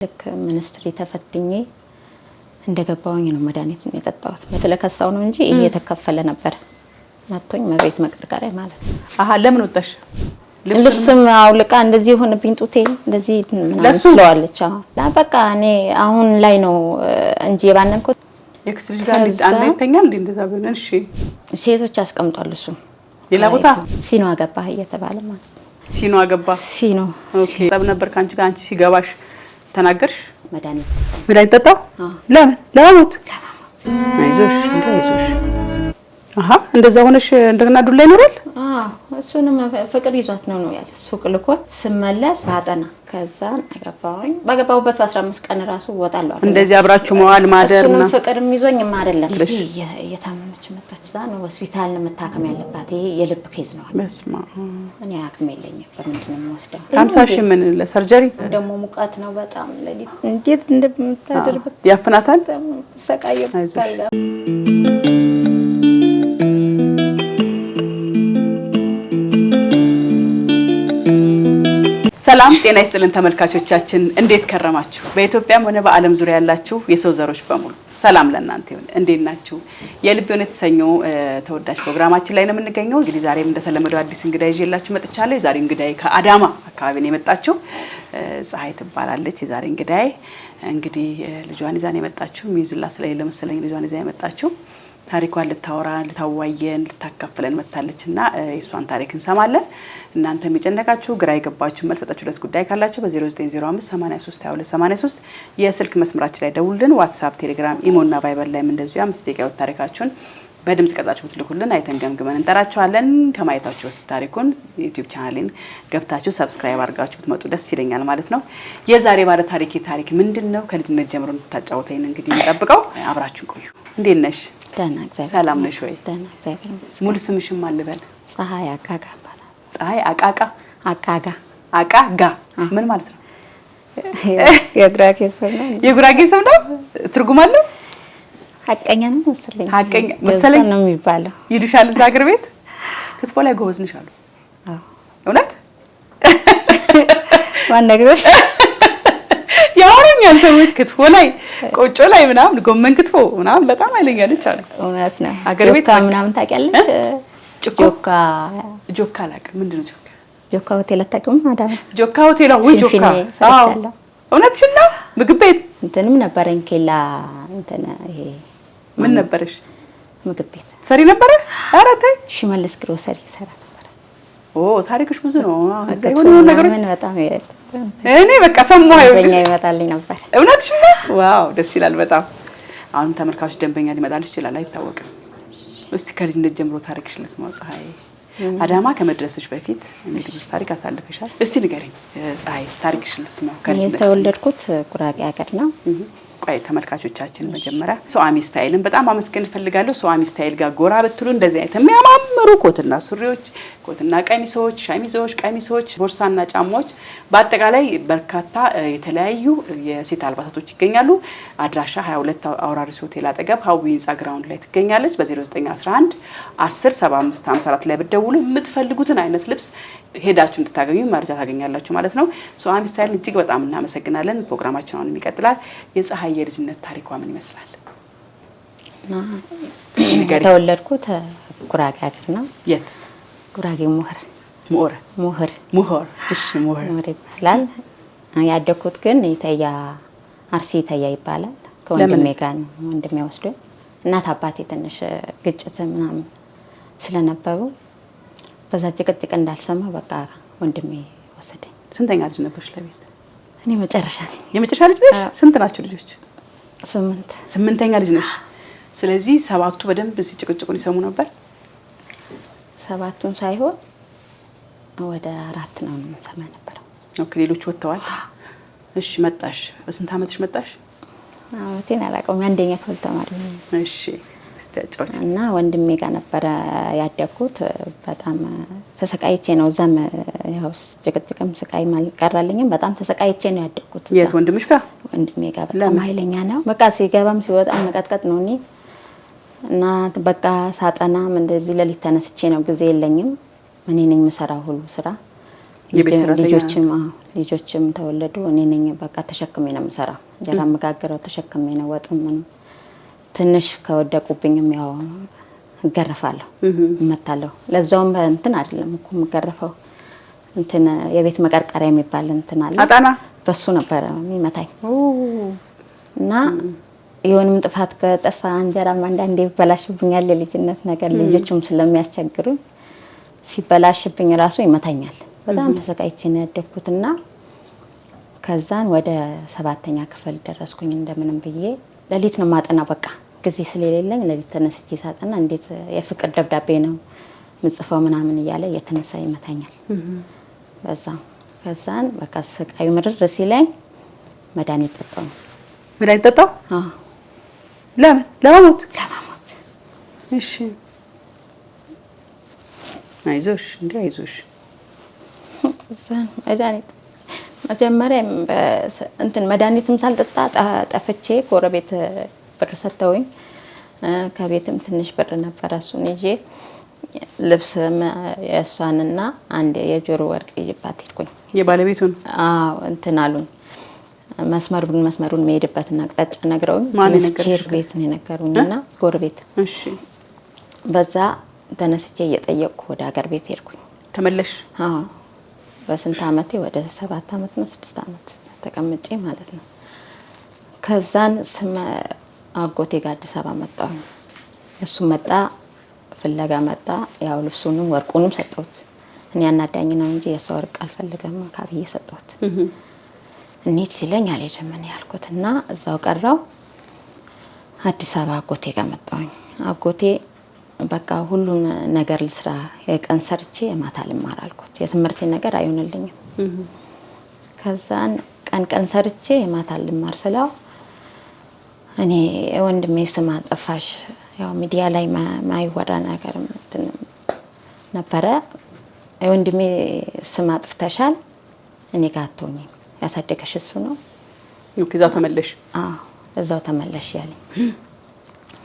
ልክ ministry ተፈትኜ እንደገባሁኝ ነው መድኃኒቱን የጠጣሁት። ስለከሳው ነው እንጂ ይሄ የተከፈለ ነበር። መቶኝ መቤት መቀርቀሪያ ማለት ነው። አሀ፣ ለምን ወጣሽ? ልብስም አውልቃ እንደዚህ የሆነብኝ ጡቴ እንደዚህ ምናምን ለሱ? ትለዋለች። አዎ በቃ እኔ አሁን ላይ ነው እንጂ የባነንኩት። የክስ ልጅ ጋር ከዛ- አንድ ይተኛል እንዴ? እንደዛ ቢሆን እሺ። ሴቶች አስቀምጧል። እሱ ሌላ ቦታ ሲኖ አገባህ እየተባለ ማለት ነው። ሲኖ አገባ። ሲኖ። Okay። ጠብ ነበር ከአንቺ ጋር። አንቺ ሲገባሽ ተናገርሽ? መድኃኒት። መድኃኒት ጠጣው? አዎ። ለምን? ለመሞት? አይዞሽ እንደ አይዞሽ። አሀ፣ እንደዛ ሆነሽ እንደገና ዱላ ይኖራል? አዎ፣ እሱንም ፍቅር ይዟት ነው ነው ያለ። ሱቅ ልኮን ስመለስ ባጠና ከዛ አገባሁኝ። ባገባሁበት በ15 ቀን ራሱ እወጣለሁ አለ። እንደዚህ አብራችሁ መዋል ማደር እሱንም ምናምን? ፍቅርም ይዞኝም አይደለም። ልጄ እየታመመች መጣች። እዛ ነው ሆስፒታል ነው መታከም ያለባት። ይሄ የልብ case ነው አለ። በስመ አብ። እኔ አቅም የለኝም። በምንድን ነው የምወስደው? 50,000 ምን ለ surgery? ደግሞ ሙቀት ነው በጣም፣ ሌሊት እንዴት እንደምታደር ያፍናታል። በጣም ነው የምትሰቃየው። አይዞሽ። ሰላም ጤና ይስጥልን ተመልካቾቻችን፣ እንዴት ከረማችሁ? በኢትዮጵያም ሆነ በዓለም ዙሪያ ያላችሁ የሰው ዘሮች በሙሉ ሰላም ለእናንተ ይሁን። እንዴት ናችሁ? የልብ የሆነ የተሰኘው ተወዳጅ ፕሮግራማችን ላይ ነው የምንገኘው። እንግዲህ ዛሬም እንደተለመደው አዲስ እንግዳ ይዤላችሁ መጥቻለሁ። የዛሬ እንግዳዬ ከአዳማ አካባቢ ነው የመጣችው። ፀሐይ ትባላለች። የዛሬ እንግዳዬ እንግዲህ ልጇን ይዛ ነው የመጣችው። የሚይዝላት ስለሌለ መሰለኝ ልጇን ይዛ የመጣችው። ታሪኳን ልታወራ፣ ልታዋየን፣ ልታካፍለን መጥታለች እና የእሷን ታሪክ እንሰማለን። እናንተ የጨነቃችሁ፣ ግራ የገባችሁ፣ መልስ ሰጣችሁለት ጉዳይ ካላችሁ በ0905 83 22 83 የስልክ መስመራችን ላይ ደውሉልን። ዋትሳፕ፣ ቴሌግራም፣ ኢሞ እና ቫይበር ላይም እንደዚሁ 5 ደቂቃ ህይወት ታሪካችሁን በድምጽ ቀርጻችሁ ብትልኩልን አይተን ገምግመን እንጠራችኋለን። ከማየታችሁ በፊት ታሪኩን ዩቲዩብ ቻናሌን ገብታችሁ subscribe አድርጋችሁ ብትመጡ ደስ ይለኛል ማለት ነው። የዛሬ ባለ ታሪክ ታሪክ ምንድን ነው? ከልጅነት ጀምሮ እንድታጫውተኝ እንግዲህ እንጠብቀው። አብራችሁን ቆዩ። እንዴት ነሽ? ደህና፣ እግዚአብሔር ሰላም ነሽ ወይ? ደህና፣ እግዚአብሔር ይመስገን። ሙሉ ስምሽን ማን ልበል? ፀሐይ አቃጋ ይባላል። ፀሐይ አቃቃ? አቃጋ። አቃጋ ምን ማለት ነው? የጉራጌ ሰው ነው። የጉራጌ ስም ነው። ትርጉም አለው? ሀቀኛ ነው መሰለኝ። ሀቀኛ እንደዛ መሰለኝ ነው የሚባለው። ይሉሻል እዛ ሀገር ቤት። ክትፎ ላይ ጎበዝ ነሽ አሉ። አዎ። እውነት? ማን ነግሮሽ? ያወሩኛል ሰዎች፣ ክትፎ ላይ፣ ቆጮ ላይ ምናምን፣ ጎመን ክትፎ ምናምን በጣም ኃይለኛ ነች አሉ። እውነት ነው። አገር ቤት ጆካ በቃ- ምናምን ታውቂያለሽ? ጭኮ? ጆካ። ጆካ አላውቅም። ምንድን ነው ጆካ? ጆካ ሆቴል አታውቂውም? አዳማ። ጆካ ሆቴል ወይ ጆካ። ፊንፊኔ ሰርቻለሁ። አዎ። እውነትሽን ነው? ምግብ ቤት? እንትንም ነበረኝ፣ ኬላ እንትን ይሄ። ምን ነበረሽ? ምግብ ቤት። ትሰሪ ነበረ? ኧረ ተይ። ሽመልስ ግሮሰሪ ይሰራ ነበር። ኦ፣ ታሪክሽ ብዙ ነው። እዛ ክትፎ የሆኑ የሆኑ ነገሮች ምናምን በጣም እኔ በቃ ሰማሁ። ደንበኛ ይመጣልኝ ነበር። እውነትሽን ነው? Wow፣ ደስ ይላል በጣም። አሁንም ተመልካቾች ደንበኛ ሊመጣልሽ ይችላል፣ አይታወቅም። እስቲ ከልጅነት ጀምሮ ታሪክሽን ልስማው ፀሐይ። አዳማ ከመድረስሽ በፊት እንግዲህ ብዙ ታሪክ አሳልፈሻል። እስቲ ንገሪኝ ፀሐይ፣ ታሪክሽን ልስማው እኔ ከልጅነት ጀምሮ። የተወለድኩት ጉራጌ ሀገር ነው። ቆይ፣ ተመልካቾቻችን መጀመሪያ ሶአሚ ስታይልን በጣም አመስገን እፈልጋለሁ። ሶአሚ ስታይል ጋር ጎራ ብትሉ እንደዚህ አይነት የሚያማምሩ ኮትና ሱሪዎች፣ ኮትና ቀሚሶች፣ ሸሚዞች፣ ቀሚሶች፣ ቦርሳና ጫማዎች፣ በአጠቃላይ በርካታ የተለያዩ የሴት አልባሳቶች ይገኛሉ። አድራሻ 22 አውራሪስ ሆቴል አጠገብ ሀዊ ህንጻ ground ላይ ትገኛለች። በ0911 10 75 54 ላይ ብትደውሉ የምትፈልጉትን አይነት ልብስ ሄዳችሁ እንድታገኙ መረጃ ታገኛላችሁ ማለት ነው። ሶአሚ ስታይልን እጅግ በጣም እናመሰግናለን። ፕሮግራማችን አሁንም ይቀጥላል። የፀሐይ የልጅነት ታሪኳ ምን ይመስላል? እና ንገሪኝ። የተወለድኩት ጉራጌ ሀገር ነው። የት? ጉራጌ ምሁር። ምሁር? ምሁር። ምሁር። እሺ፣ ምሁር። ምሁር ይባላል። ያደግኩት ግን ኢተያ፣ አርሲ ኢተያ ይባላል። ከወንድሜ ለምን? ጋር ነው። ወንድሜ ወስዶ፣ እናት አባቴ ትንሽ ግጭት ምናምን ስለነበሩ በዛ ጭቅጭቅ እንዳልሰማ በቃ ወንድሜ ወሰደኝ። ስንተኛ ልጅ ነበርሽ ለቤት? እኔ መጨረሻ ነኝ። የመጨረሻ ልጅ ነሽ? ስንት ናቸው ልጆች? 8። ስምንተኛ ልጅ ነሽ። ስለዚህ ሰባቱ በደንብ ሲጭቅጭቁን ይሰሙ ነበር። ሰባቱን ሳይሆን ወደ አራት ነው የምንሰማ ነበረው። Okay፣ ሌሎች ወጥተዋል። እሺ፣ መጣሽ። በስንት ዓመትሽ መጣሽ? አመቴን አላውቀውም። የአንደኛ ክፍል ተማሪ ነኝ። እሺ፣ እስቲ አጫውቺኝ። እና ወንድሜ ጋር ነበረ ያደግኩት። በጣም ተሰቃይቼ ነው። እዛም ያው ጭቅጭቅም ስቃይም አልቀራልኝም። በጣም ተሰቃይቼ ነው ያደግኩት። እዛ። የት፣ ወንድምሽ ጋር? ወንድሜ ጋር በጣም ለምን? ኃይለኛ ነው። በቃ ሲገባም ሲወጣም መቀጥቀጥ ነው። እኔ እና በቃ ሳጠናም እንደዚህ ሌሊት ተነስቼ ነው፣ ጊዜ የለኝም። እኔ ነኝ የምሰራው ሁሉ ስራ። የቤት ሰራተኛ? ልጆችም ተወለዱ። እኔ ነኝ በቃ ተሸክሜ ነው የምሰራው። እንጀራ መጋገረው ተሸክሜ ነው፣ ወጡም ምንም። ትንሽ ከወደቁብኝም ያው እገረፋለሁ፣ እመታለሁ። ለዛውም እንትን አይደለም እኮ የምገረፈው፣ እንትን የቤት መቀርቀሪያ የሚባል እንትን አለ። አጣና። በሱ ነበረ የሚመታኝ። እና የሆንም ጥፋት ከጠፋ እንጀራም አንዳንዴ ይበላሽብኛል። የልጅነት ነገር፣ ልጆቹም ስለሚያስቸግሩኝ ሲበላሽብኝ ራሱ ይመታኛል። በጣም ተሰቃይቼ ነው ያደግኩትና ከዛን ወደ 7ኛ ክፍል ደረስኩኝ። እንደምንም ብዬ ሌሊት ነው ማጠና፣ በቃ ጊዜ ስለሌለኝ ሌሊት ተነስቼ ሳጠና እንዴት የፍቅር ደብዳቤ ነው ምጽፈው ምናምን እያለ እየተነሳ ይመታኛል። በዛ ከዛን በቃ ስቃዩ ምርር ሲለኝ መድኃኒት ጠጣሁ። መድኃኒት ጠጣው? አዎ። ለምን? ለመሞት? ለመሞት። እሺ፣ አይዞሽ እንዴ፣ አይዞሽ። እዛን መድኃኒት መጀመሪያ እንትን መድኃኒትም ሳልጠጣ ጠፍቼ ጎረቤት ብር ሰጥተውኝ ከቤትም ትንሽ ብር ነበረ፣ እሱን ይዤ ልብስ የእሷንና አንድ የጆሮ ወርቅ ይዤባት ሄድኩኝ። የባለቤቱን? አዎ፣ እንትን አሉኝ፣ መስመሩን መስመሩን የምሄድበትን አቅጣጫ ነግረውኝ ማን ተነስቼ የነገረሽ? ቤት ነው የነገሩኝና ጎረቤት። በዛ ተነስቼ እየጠየቅኩ ወደ ሀገር ቤት ሄድኩኝ። ተመለሽ? አዎ፣ በስንት አመቴ፣ ወደ 7 አመት ነው 6 አመት ተቀምጬ ማለት ነው። ከዛን ስመ አጎቴ ጋር አዲስ አበባ መጣሁ። እሱ መጣ ፍለጋ መጣ። ያው ልብሱንም ወርቁንም ሰጠሁት። እኔ አናዳኝ ነው እንጂ የሷ ወርቅ አልፈልግም ካብዬ ሰጠሁት። እንሂድ ሲለኝ አልሄድም እኔ ያልኩትና እዛው ቀረው። አዲስ አበባ አጎቴ ጋር መጣሁኝ። አጎቴ በቃ ሁሉን ነገር ልስራ፣ የቀን ሰርቼ የማታ ልማር አልኩት። የትምህርቴ ነገር አይሆንልኝም። ከዛን ቀን ቀን ሰርቼ የማታ ልማር ስለው እኔ ወንድሜ ስም አጠፋሽ፣ ያው ሚዲያ ላይ ማይወራ ነገር እንትን ነበረ። የወንድሜ ስም አጥፍተሻል፣ እኔ ጋር አትሆኚም፣ ያሳደገሽ እሱ ነው። Okay፣ እዛው ተመለሽ። አዎ፣ እዛው ተመለሽ ያለኝ።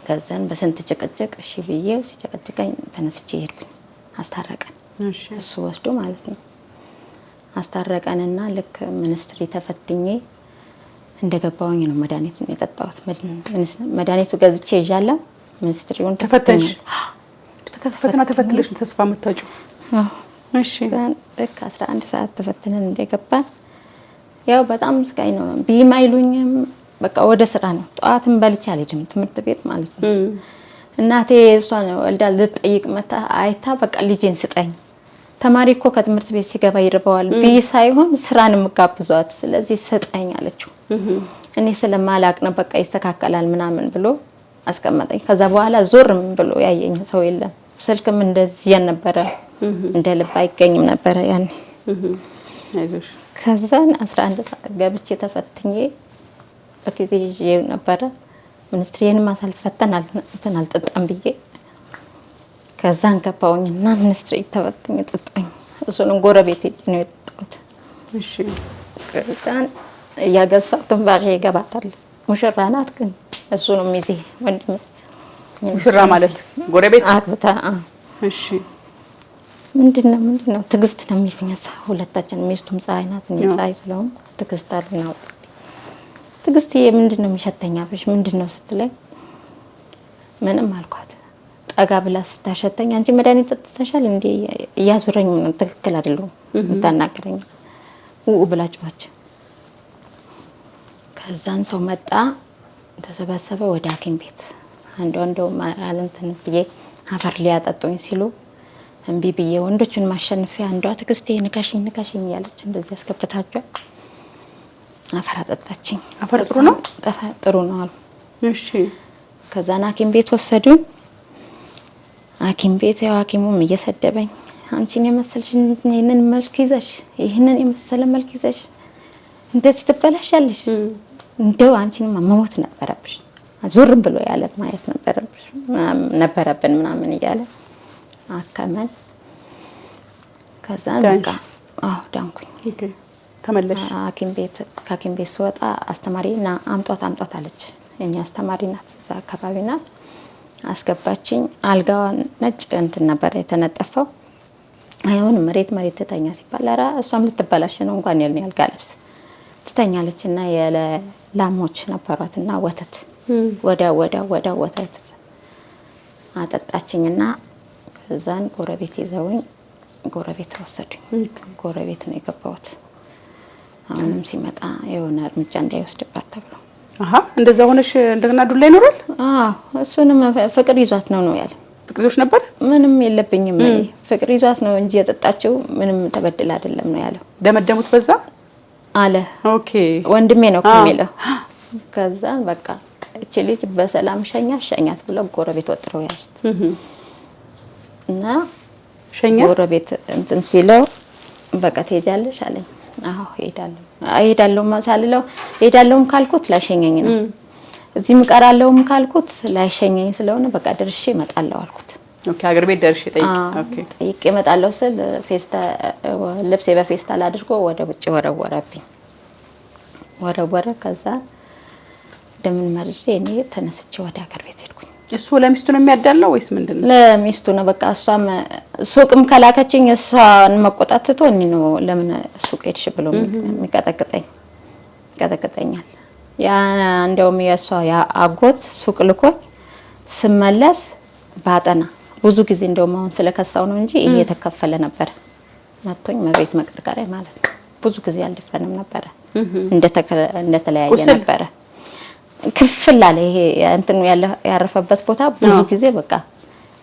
ከዛን በስንት ጭቅጭቅ እሺ ብዬው ሲጨቀጭቀኝ ተነስቼ ሄድኩኝ። አስታረቀን። እሱ ወስዶ ማለት ነው። አስታረቀንና ልክ ሚኒስትሪ ተፈትኜ እንደገባሁኝ ነው መድኃኒቱን የጠጣሁት። መድኃኒቱ ገዝቼ ይዣለሁ። ሚኒስትሪውን ተፈተንሽ? ተፈትኛለሁ። ፈተና ተፈትነሽ ነው ተስፋ የምታጪው? አዎ። እሺ። ልክ 11 ሰዓት ተፈትነን እንደገባን ያው በጣም ስቃይ ነው። ቢም አይሉኝም፣ በቃ ወደ ስራ ነው። ጠዋትም በልቼ አልሄድም ትምህርት ቤት ማለት ነው። እናቴ እሷን ወልዳ ልትጠይቅ መታ አይታ በቃ ልጄን ስጠኝ፣ ተማሪ እኮ ከትምህርት ቤት ሲገባ ይርበዋል፣ ብይ ሳይሆን ስራን የምጋብዟት፣ ስለዚህ ስጠኝ አለችው። እኔ ስለማላቅ ነው፣ በቃ ይስተካከላል ምናምን ብሎ አስቀመጠኝ። ከዛ በኋላ ዞርም ብሎ ያየኝ ሰው የለም። ስልክም እንደዚህ ነበረ፣ እንደ ልብ አይገኝም ነበረ ያኔ። አይዞሽ። ከዛን 11 ሰዓት ገብቼ ተፈትኜ በጊዜ ይዤ ነበረ። ሚኒስትሪንም አሳልፈተን እንትን አልጠጣም ብዬ ከዛን ገባሁኝና ሚኒስትሪ ተፈትኜ ጠጣኝ። እሱንም ጎረቤት ሄጄ ነው የጠጣሁት። ከዛን እያገሳሁ ትንፋሽ ይገባታል። ሙሽራ ናት ግን እሱንም ሚዜ ወንድሜ። ሙሽራ ማለት ጎረቤት? አግብታ፣ አዎ። ምንድነው ምንድነው ትዕግስት ነው የሚሉኝ እዛ ሁለታችን፣ ሚስቱም ፀሐይ ናት፣ እኔም ፀሐይ ስለሆንኩ ትዕግስት አሉኝ። አውጣልኝ ትዕግስትዬ፣ ምንድነው የሚሸተኝ አፍሽ ምንድነው ስትለኝ ምንም አልኳት። ጠጋ ብላ ስታሸተኝ አንቺ መድኃኒት ጠጥተሻል እንዴ እያዙረኝ ነው፣ ትክክል አይደለሁም የምታናገረኝ ውኡ ብላ ጮኸች። ከዛን ሰው መጣ፣ ተሰበሰበ፣ ወደ ሐኪም ቤት። አንዷ እንደውም አልንትን ብዬ አፈር ሊያጠጡኝ ሲሉ እምቢ ብዬ ወንዶቹን ማሸንፌ አንዷ ትዕግስቴ ንካሽኝ ንካሽኝ እያለች እንደዚህ ያስገብታቸው አፈር አጠጣችኝ። አፈር ጥሩ ነው? ጥሩ ነው አሉ። ከዛን ሐኪም ቤት ወሰዱኝ። ሐኪም ቤት ያው ሐኪሙም እየሰደበኝ አንቺን የመሰልሽ ይህንን መልክ ይዘሽ፣ ይህንን የመሰለ መልክ ይዘሽ እንደዚህ ትበላሻለሽ፣ እንደው አንቺንማ መሞት ነበረብሽ፣ ዞርም ብሎ ያለ ማየት ነበረብሽ ነበረብን ምናምን እያለ አከመን። ከዛን ዳንሽ? በቃ አዎ፣ ዳንኩኝ። Okay፣ ተመለሽ? ከሐኪም ቤት ስወጣ አስተማሪ ና አምጧት አምጧት አለች። የኛ አስተማሪ ናት፣ እዛ አካባቢ ናት። አስገባችኝ። አልጋዋ ነጭ እንትን ነበር የተነጠፈው። አይሆንም መሬት መሬት ትተኛ ሲባል ኧረ እሷም ልትበላሽ ነው እንኳን የኔ አልጋ ልብስ ትተኛለች። እና የላሞች ነበሯትና ወተት ወዳ ወዳ ወዳ ወተት አጠጣችኝና ከዛን ጎረቤት ይዘውኝ ጎረቤት ወሰዱኝ። ጎረቤት ነው የገባሁት። አሁንም ሲመጣ የሆነ እርምጃ እንዳይወስድባት ተብሎ። አሀ፣ እንደዛ ሆነሽ እንደገና ዱላ ይኖራል? አዎ፣ እሱንም ፍቅር ይዟት ነው ነው ያለ። ፍቅር ይዞሽ ነበር? ምንም የለብኝም እኔ፣ ፍቅር ይዟት ነው እንጂ የጠጣችው ምንም ተበድል አይደለም ነው ያለው። ደመደሙት በዛ አለ። Okay። ወንድሜ ነው እኮ የሚለው። ከዛን በቃ እቺ ልጅ በሰላም ሸኛ ሸኛት ብለው ጎረቤት ወጥረው ያዙት እና ሸኛ ጎረቤት እንትን ሲለው በቃ ትሄጃለሽ አለኝ። አዎ እሄዳለሁ። እሄዳለሁ ሳልለው እሄዳለሁም ካልኩት ላይሸኘኝ ነው። እዚህም እቀራለሁም ካልኩት ላይሸኘኝ ስለሆነ በቃ ደርሼ እመጣለሁ አልኩት። Okay፣ ሀገር ቤት ደርሼ ጠይቅ። Okay። ጠይቄ እመጣለሁ ስል ፌስታ ልብሴ በፌስታል አድርጎ ወደ ውጭ ወረወረብኝ። ወረወረ። ከዛ እንደምን መርሬ እኔ ተነስቼ ወደ ሀገር ቤት ሄድኩኝ። እሱ ለሚስቱ ነው የሚያዳላው ወይስ ምንድን ነው? ለሚስቱ ነው በቃ። እሷም ሱቅም ከላከችኝ እሷን መቆጣት ትቶ እኔ ነው ለምን ሱቅ ሄድሽ ብሎ የሚቀጠቅጠኝ፣ ይቀጠቅጠኛል። ያ እንደውም የእሷ አጎት ሱቅ ልኮኝ ስመለስ ባጠና ብዙ ጊዜ እንደውም አሁን ስለከሳው ነው እንጂ ይሄ የተከፈለ ነበር። መቶኝ መቤት መቀርቀሪያ ማለት ነው። ብዙ ጊዜ አልደፈንም ነበረ፣ እንደተለያየ ነበረ። ክፍል አለ ይሄ እንትኑ ያረፈበት ቦታ ብዙ ጊዜ በቃ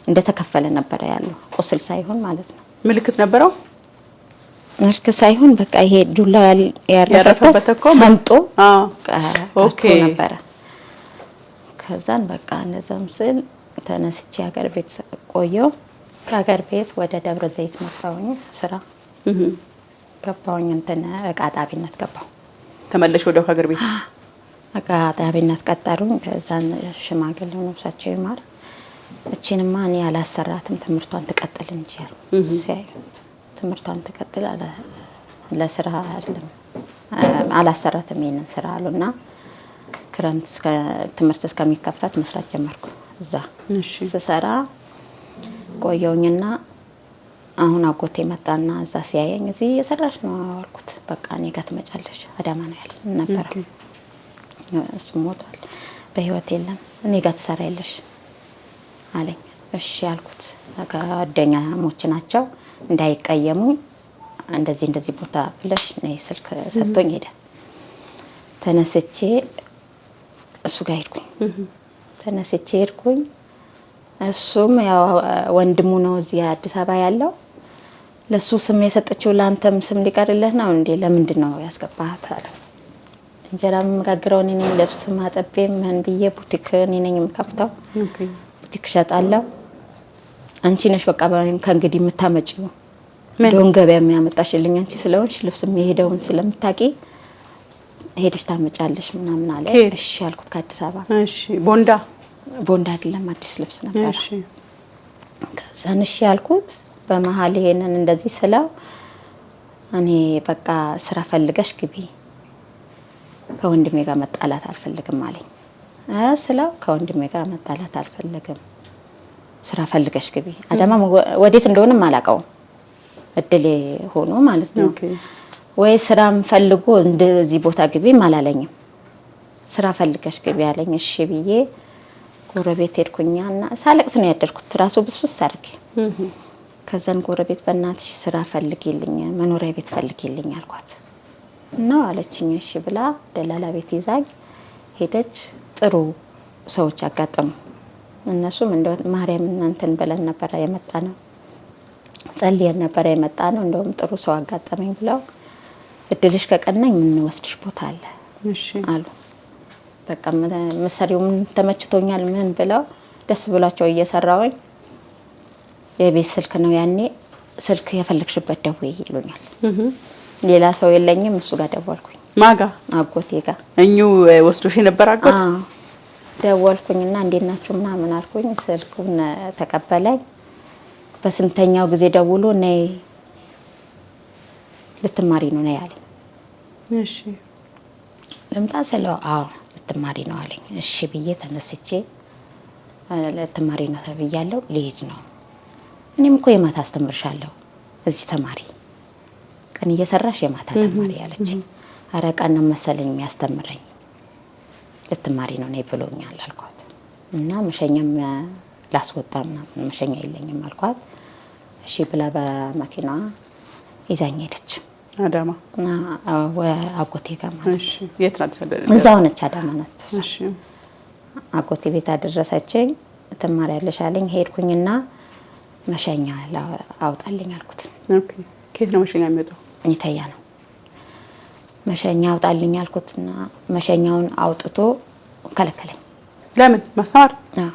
እንደተከፈለ ነበረ ያለው፣ ቁስል ሳይሆን ማለት ነው። ምልክት ነበረው? ምልክት ሳይሆን በቃ ይሄ ዱላ ያረፈበት ሰምጦ ቀርቶ ነበረ። ከዛን በቃ እንደዛም ስል ተነስቼ ሀገር ቤት ቆየው። ከሀገር ቤት ወደ ደብረ ዘይት መጣሁኝ። ስራ ገባሁኝ። እንትን እቃ ጣቢነት ገባሁ። ተመለሽ ወደ ሀገር ቤት? እቃ ጣቢነት ቀጠሩኝ። ከዛን ሽማግሌው ነፍሳቸው ይማር እቺንማ እኔ አላሰራትም ትምህርቷን ትቀጥል እንጂ አሉ። ሲያዩ ትምህርቷን ትቀጥል፣ ለስራ አይደለም፣ አላሰራትም ይሄንን ስራ አሉና ክረምት እስከ ትምህርት እስከሚከፈት መስራት ጀመርኩ። እዛ ስሰራ ቆየውኝና አሁን አጎቴ መጣና እዛ ሲያየኝ እዚህ እየሰራሽ ነው አልኩት። በቃ እኔ ጋር ትመጫለሽ፣ አዳማ ነው ያለ ነበረ። እሱ ሞቷል፣ በህይወት የለም። እኔ ጋር ትሰሪያለሽ አለኝ። እሺ አልኩት። ጓደኛሞች ናቸው እንዳይቀየሙኝ እንደዚህ እንደዚህ ቦታ ብለሽ ነይ፣ ስልክ ሰጥቶኝ ሄደ። ተነስቼ እሱ ጋር ሄድኩኝ። ተነስቼ ሄድኩኝ። እሱም ያው ወንድሙ ነው እዚህ አዲስ አበባ ያለው። ለሱ ስም የሰጠችው ለአንተም ስም ሊቀርልህ ነው እንዴ? ለምንድን ነው ያስገባሃት አለ። እንጀራ የምጋግረው እኔ ነኝ፣ ልብስ ማጠቤ ምን ብዬ ቡቲክ እኔ ነኝ የምከፍተው። ቡቲክ እሸጣለሁ። አንቺ ነሽ በቃ ከእንግዲህ የምታመጪው፣ እንደውም ገበያ የሚያመጣሽልኝ አንቺ ስለሆንሽ ልብስ የሚሄደውን ስለምታውቂ ሄደሽ ታመጫለሽ ምናምን አለ። እሺ ያልኩት ከአዲስ አበባ። እሺ፣ ቦንዳ? ቦንዳ አይደለም፣ አዲስ ልብስ ነበር። ከዛን እሺ ያልኩት። በመሀል ይሄንን እንደዚህ ስለው እኔ በቃ ስራ ፈልገሽ ግቢ፣ ከወንድሜ ጋር መጣላት አልፈልግም አለኝ። ስለው ከወንድሜ ጋር መጣላት አልፈልግም፣ ስራ ፈልገሽ ግቢ። አዳማ ወዴት እንደሆነም አላውቀውም። እድሌ ሆኖ ማለት ነው። ወይ ስራም ፈልጎ እንደዚህ ቦታ ግቢም አላለኝም። ስራ ፈልገሽ ግቢ አለኝ። እሺ ብዬ ጎረቤት ሄድኩኛና ሳለቅስ ነው ያደርኩት። ራሱ ብስብስ አድርጌ። ከዛን ጎረቤት በእናትሽ ስራ ፈልጊልኝ፣ መኖሪያ ቤት ፈልጊልኝ አልኳት እና አለችኝ። እሺ ብላ ደላላ ቤት ይዛኝ ሄደች። ጥሩ ሰዎች አጋጠሙ። እነሱም እንደ ማርያም እናንተን ብለን ነበረ የመጣ ነው፣ ጸልየን ነበረ የመጣ ነው። እንደውም ጥሩ ሰው አጋጠመኝ ብለው እድልሽ ከቀናኝ የምንወስድሽ ቦታ አለ አሉ። በቃ መሰሪው ምን ተመችቶኛል ምን ብለው ደስ ብሏቸው እየሰራውኝ የቤት ስልክ ነው ያኔ፣ ስልክ የፈለግሽበት ደውይ ይሉኛል። ሌላ ሰው የለኝም። እሱ ጋር ደወልኩኝ። ማጋ? አጎቴ ጋር። እኙ ወስዶሽ የነበር አጎት? ደወልኩኝና እንዴት ናችሁ ምናምን አልኩኝ። ስልኩን ተቀበለኝ። በስንተኛው ጊዜ ደውሎ ነይ ልትማሪ ነው ነይ አለኝ። እሺ። ልምጣ ስለው አዎ ልትማሪ ነው አለኝ። እሺ ብዬ ተነስቼ ልትማሪ ነው ተብያለሁ፣ ልሄድ ነው። እኔም እኮ የማታ አስተምርሻለሁ እዚህ ተማሪ፣ ቀን እየሰራሽ የማታ ተማሪ አለች። ኧረ ቀን ነው መሰለኝ የሚያስተምረኝ፣ ልትማሪ ነው ነይ ብሎኛል አልኳት። እና መሸኛም ላስወጣ ምናምን መሸኛ የለኝም አልኳት። እሺ ብላ በመኪናዋ ይዛኝ ሄደች። አዳማ? እና አጎቴ ጋር ማለት። እሺ፣ የት ናት? እዛው ነች፣ አዳማ ናት። እሺ። አጎቴ ቤት አደረሰችኝ። ትማሪያለሽ አለኝ። ሄድኩኝና መሸኛ አውጣልኝ አልኩት። Okay። ከየት ነው መሸኛ የሚወጣው? ይተያ ነው። መሸኛ አውጣልኝ አልኩትና መሸኛውን አውጥቶ ከለከለኝ። ለምን? ማስተማር? አዎ፣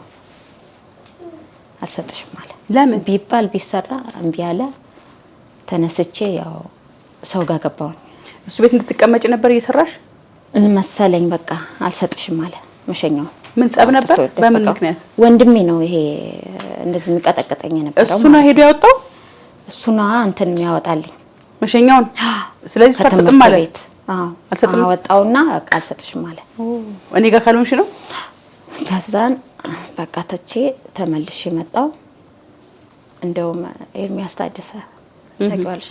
አልሰጥሽም አለ። ለምን? ቢባል ቢሰራ እምቢ አለ። ተነስቼ ያው ሰው ጋር ገባሁኝ። እሱ ቤት እንድትቀመጭ ነበር እየሰራሽ? መሰለኝ፣ በቃ አልሰጥሽም አለ መሸኛውን። ምን ጸብ ነበር? አውጥቶ በምን ደበቀው። ምክንያት? ወንድሜ ነው ይሄ እንደዚህ የሚቀጠቅጠኝ የነበረው እሱ ነው ማለት ሄዶ ያወጣው? እሱ ነዋ እንትን የሚያወጣልኝ። መሸኛውን። ስለዚህ እሱ አልሰጥም ከትምህርት አለ። ቤት። አዎ። አልሰጥም? አወጣውና በቃ አልሰጥሽም አለ። እኔ ጋር ካልሆንሽ ነው። ከዛን በቃ ተቼ ተመልሼ መጣው። እንደውም ኤርሚያስ ታደሰ ታውቂዋለሽ?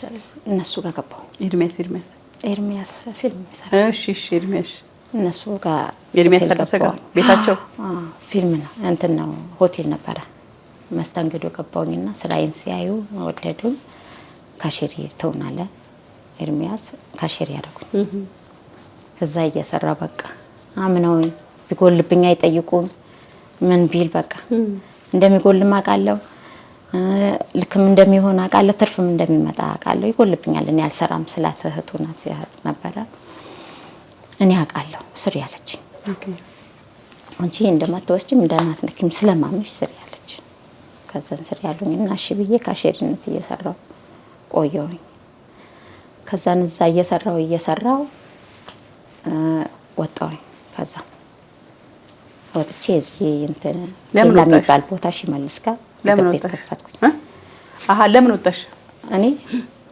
እነሱ ጋር ገባሁ። ኤርሚያስ ኤርሚያስ? ኤርሚያስ ፊልም የሚሰራ። እሺ፣ ኤርሚያስ። እነሱ ጋር ኤርሚያስ ሆቴል ታደሰ ጋር ገባሁኝ። ቤታቸው? አዎ፣ ፊልም ነው እንትን ነው ሆቴል ነበረ። መስተንግዶ ገባሁኝና ስራዬን ሲያዩ ወደዱኝ። Cashier ትሆናለ ኤርሚያስ፣ cashier ያደረጉኝ። እዛ እየሰራ በቃ አምነውኝ ቢጎልብኝ አይጠይቁም። ምን ቢል በቃ እንደሚጎልም አውቃለሁ፣ ልክም እንደሚሆን አውቃለሁ፣ ትርፍም እንደሚመጣ አውቃለሁ። ይጎልብኛል እኔ አልሰራም ስላት እህቱ ናት ነበረ፣ እኔ አውቃለሁ ስሪ ያለችኝ። አንቺ እንደማትወስጂም እንደማትነኪም ስለማምንሽ ስሪ ያለች። ከዛን ስሪ ያሉኝና እሺ ብዬ cashier ነት እየሰራው ቆየሁኝ። ከዛን እዛ እየሰራው እየሰራው ወጣሁኝ። ከዛ ወጥቼ እዚህ እንትን ለምን ኬላ ወጣሽ? የሚባል ቦታ ሽመልስ ጋር ለምን ምግብ ቤት ወጣሽ? ከፈትኩኝ። እ? አሀ፣ ለምን ወጣሽ? እኔ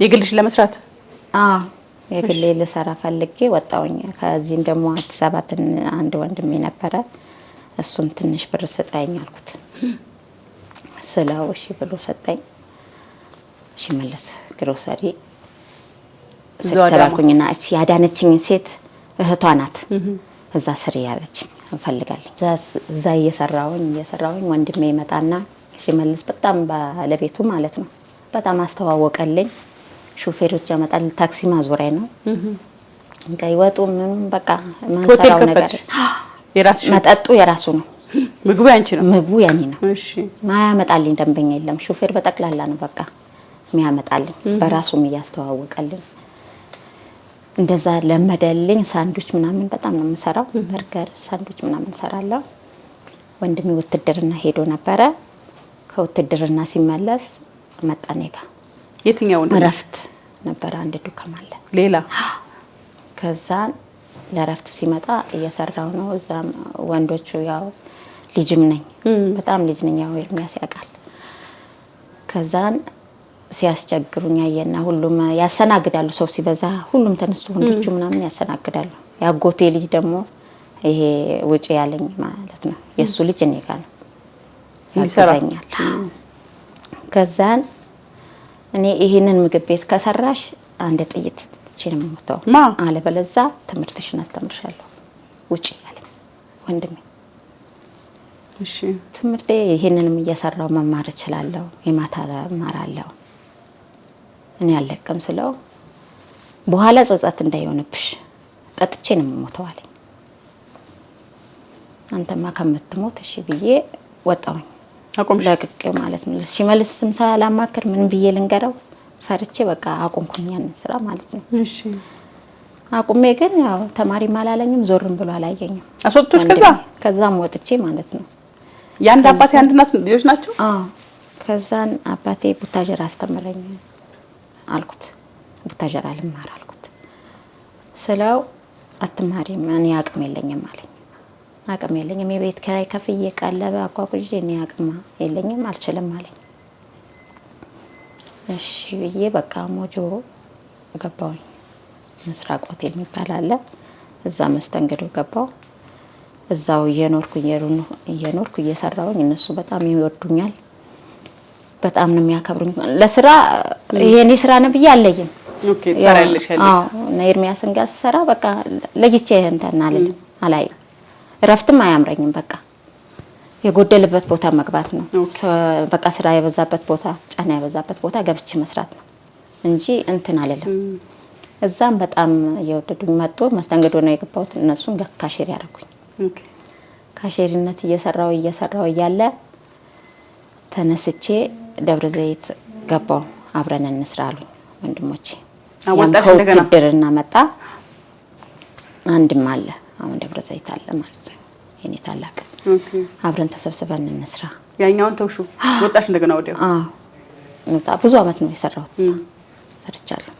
የግልሽ ለመስራት? አዎ፣ የግሌ ልሰራ ፈልጌ ወጣሁኝ። ከዚህም ደግሞ አዲስ አበባ አንድ ወንድሜ ነበረ። እሱም ትንሽ ብር ስጠኝ አልኩት። ስለው እሺ ብሎ ሰጠኝ። ሽመልስ ግሮሰሪ ስሪ እዛው አዳማ? ተባልኩኝና እቺ ያዳነችኝ ሴት እህቷ ናት። እዛ ስሪ ያለችኝ እንፈልጋለን። እዛ እየሰራሁኝ እየሰራሁኝ ወንድሜ ይመጣና ሽመልስ በጣም ባለቤቱ ማለት ነው፣ በጣም አስተዋወቀልኝ። ሹፌሮች ያመጣል። ታክሲ ማዞሪያ ነው። በቃ ይወጡ ምኑም በቃ ሆቴል ማንሰራው ነገር። ከፈትሽ? የራስሽ? መጠጡ የራሱ ነው፣ ምግቡ ያንቺ ነው? ምግቡ የኔ ነው። ማያመጣልኝ ደንበኛ የለም። ሹፌር በጠቅላላ ነው በቃ የሚያመጣልኝ፣ በራሱም እያስተዋወቀልኝ እንደዛ ለመደልኝ። ሳንዱች ምናምን በጣም ነው የምሰራው። በርገር፣ ሳንዱች ምናምን እሰራለሁ። ወንድሜ ውትድርና ሄዶ ነበረ። ከውትድርና ሲመለስ መጣ እኔ ጋ። የትኛው ወንድምሽ? እረፍት ነበረ። አንድ ዱከም አለ። ሌላ? ከዛ ለእረፍት ሲመጣ እየሰራው ነው። እዛም ወንዶቹ ያው ልጅም ነኝ፣ በጣም ልጅ ነኝ። ያው ኤርሚያስ ያውቃል። ከዛን ሲያስቸግሩኝ አየና ሁሉም ያሰናግዳሉ። ሰው ሲበዛ ሁሉም ተነስቶ ወንዶቹ ምናምን ያሰናግዳሉ። ያጎቴ ልጅ ደግሞ ይሄ ውጪ ያለኝ ማለት ነው። የእሱ ልጅ እኔ ጋ ነው እንዲሰራ? ያግዘኛል። ከዛን እኔ ይሄንን ምግብ ቤት ከሰራሽ አንድ ጥይት ትቼ ነው የምሞተው፣ ማ? አለበለዛ ትምህርትሽን አስተምርሻለሁ ውጪ አለኝ ወንድሜ። ትምህርቴ ይሄንንም እየሰራው መማር እችላለሁ፣ የማታ እማራለሁ፣ እኔ አልለቅም ስለው በኋላ ጸጸት እንዳይሆንብሽ ጠጥቼ ነው የምሞተው አለኝ። አንተማ ከምትሞት እሺ ብዬ ወጣሁኝ። አቆምሽ? ለቅቄው ማለት ነው። ሽመልስም ሳላማክር ምን ብዬ ልንገረው ፈርቼ በቃ አቆምኩኝ ያንን ስራ ማለት ነው። አቁሜ ግን ያው ተማሪም አላለኝም፣ ዞርም ብሎ አላየኝም። አስወጥቶሽ ከዛ? ወንድሜ። ከዛም ወጥቼ ማለት ነው። የአንድ አባት የአንድ እናት ልጆች ናቸው? አዎ። ከዛን አባቴ ቡታጀራ አስተምረኝ አልኩት። ቡታጀራ ልማር አልኩት ስለው አትማሪም፣ እኔ አቅም የለኝም አለኝ። አቅም የለኝም፣ የቤት ኪራይ ከፍዬ ቀለበ አጓጉዤ እኔ አቅም የለኝም አልችልም አለኝ። እሺ ብዬ በቃ ሞጆ ገባሁኝ። ምስራቅ ሆቴል የሚባል አለ። እዛ መስተንግዶ ገባው። እዛው እየኖርኩ እየኖርኩ እየሰራሁኝ እነሱ በጣም ይወዱኛል። በጣም ነው የሚያከብሩኝ። ለስራ ይሄ እኔ ስራ ነው ብዬ አለይም። Okay፣ ትሰሪያለሽ ያለሽ። አዎ፣ እና ኤርሚያስን ጋር ስሰራ በቃ ለይቼ እንትን አልልም፣ አላይም። እረፍትም አያምረኝም። በቃ የጎደለበት ቦታ መግባት ነው። በቃ ስራ የበዛበት ቦታ፣ ጫና የበዛበት ቦታ ገብቼ መስራት ነው እንጂ እንትን አልልም። እዛም በጣም እየወደዱኝ መጡ። መስተንግዶ ነው የገባሁት። እነሱን cashier ያደረጉኝ። Cashier ነት እየሰራው እየሰራው እያለ ተነስቼ ደብረ ዘይት ገባው። አብረን እንስራ አሉኝ ወንድሞቼ። ያም ከውትድርና መጣ። አንድም አለ አሁን ደብረ ዘይት አለ ማለት ነው የኔ ታላቅ። አብረን ተሰብስበን እንስራ። ያኛውን ተውሹ ወጣሽ እንደገና ወዲያው? አዎ፣ ብዙ አመት ነው የሰራሁት፣ ሰርቻለሁ።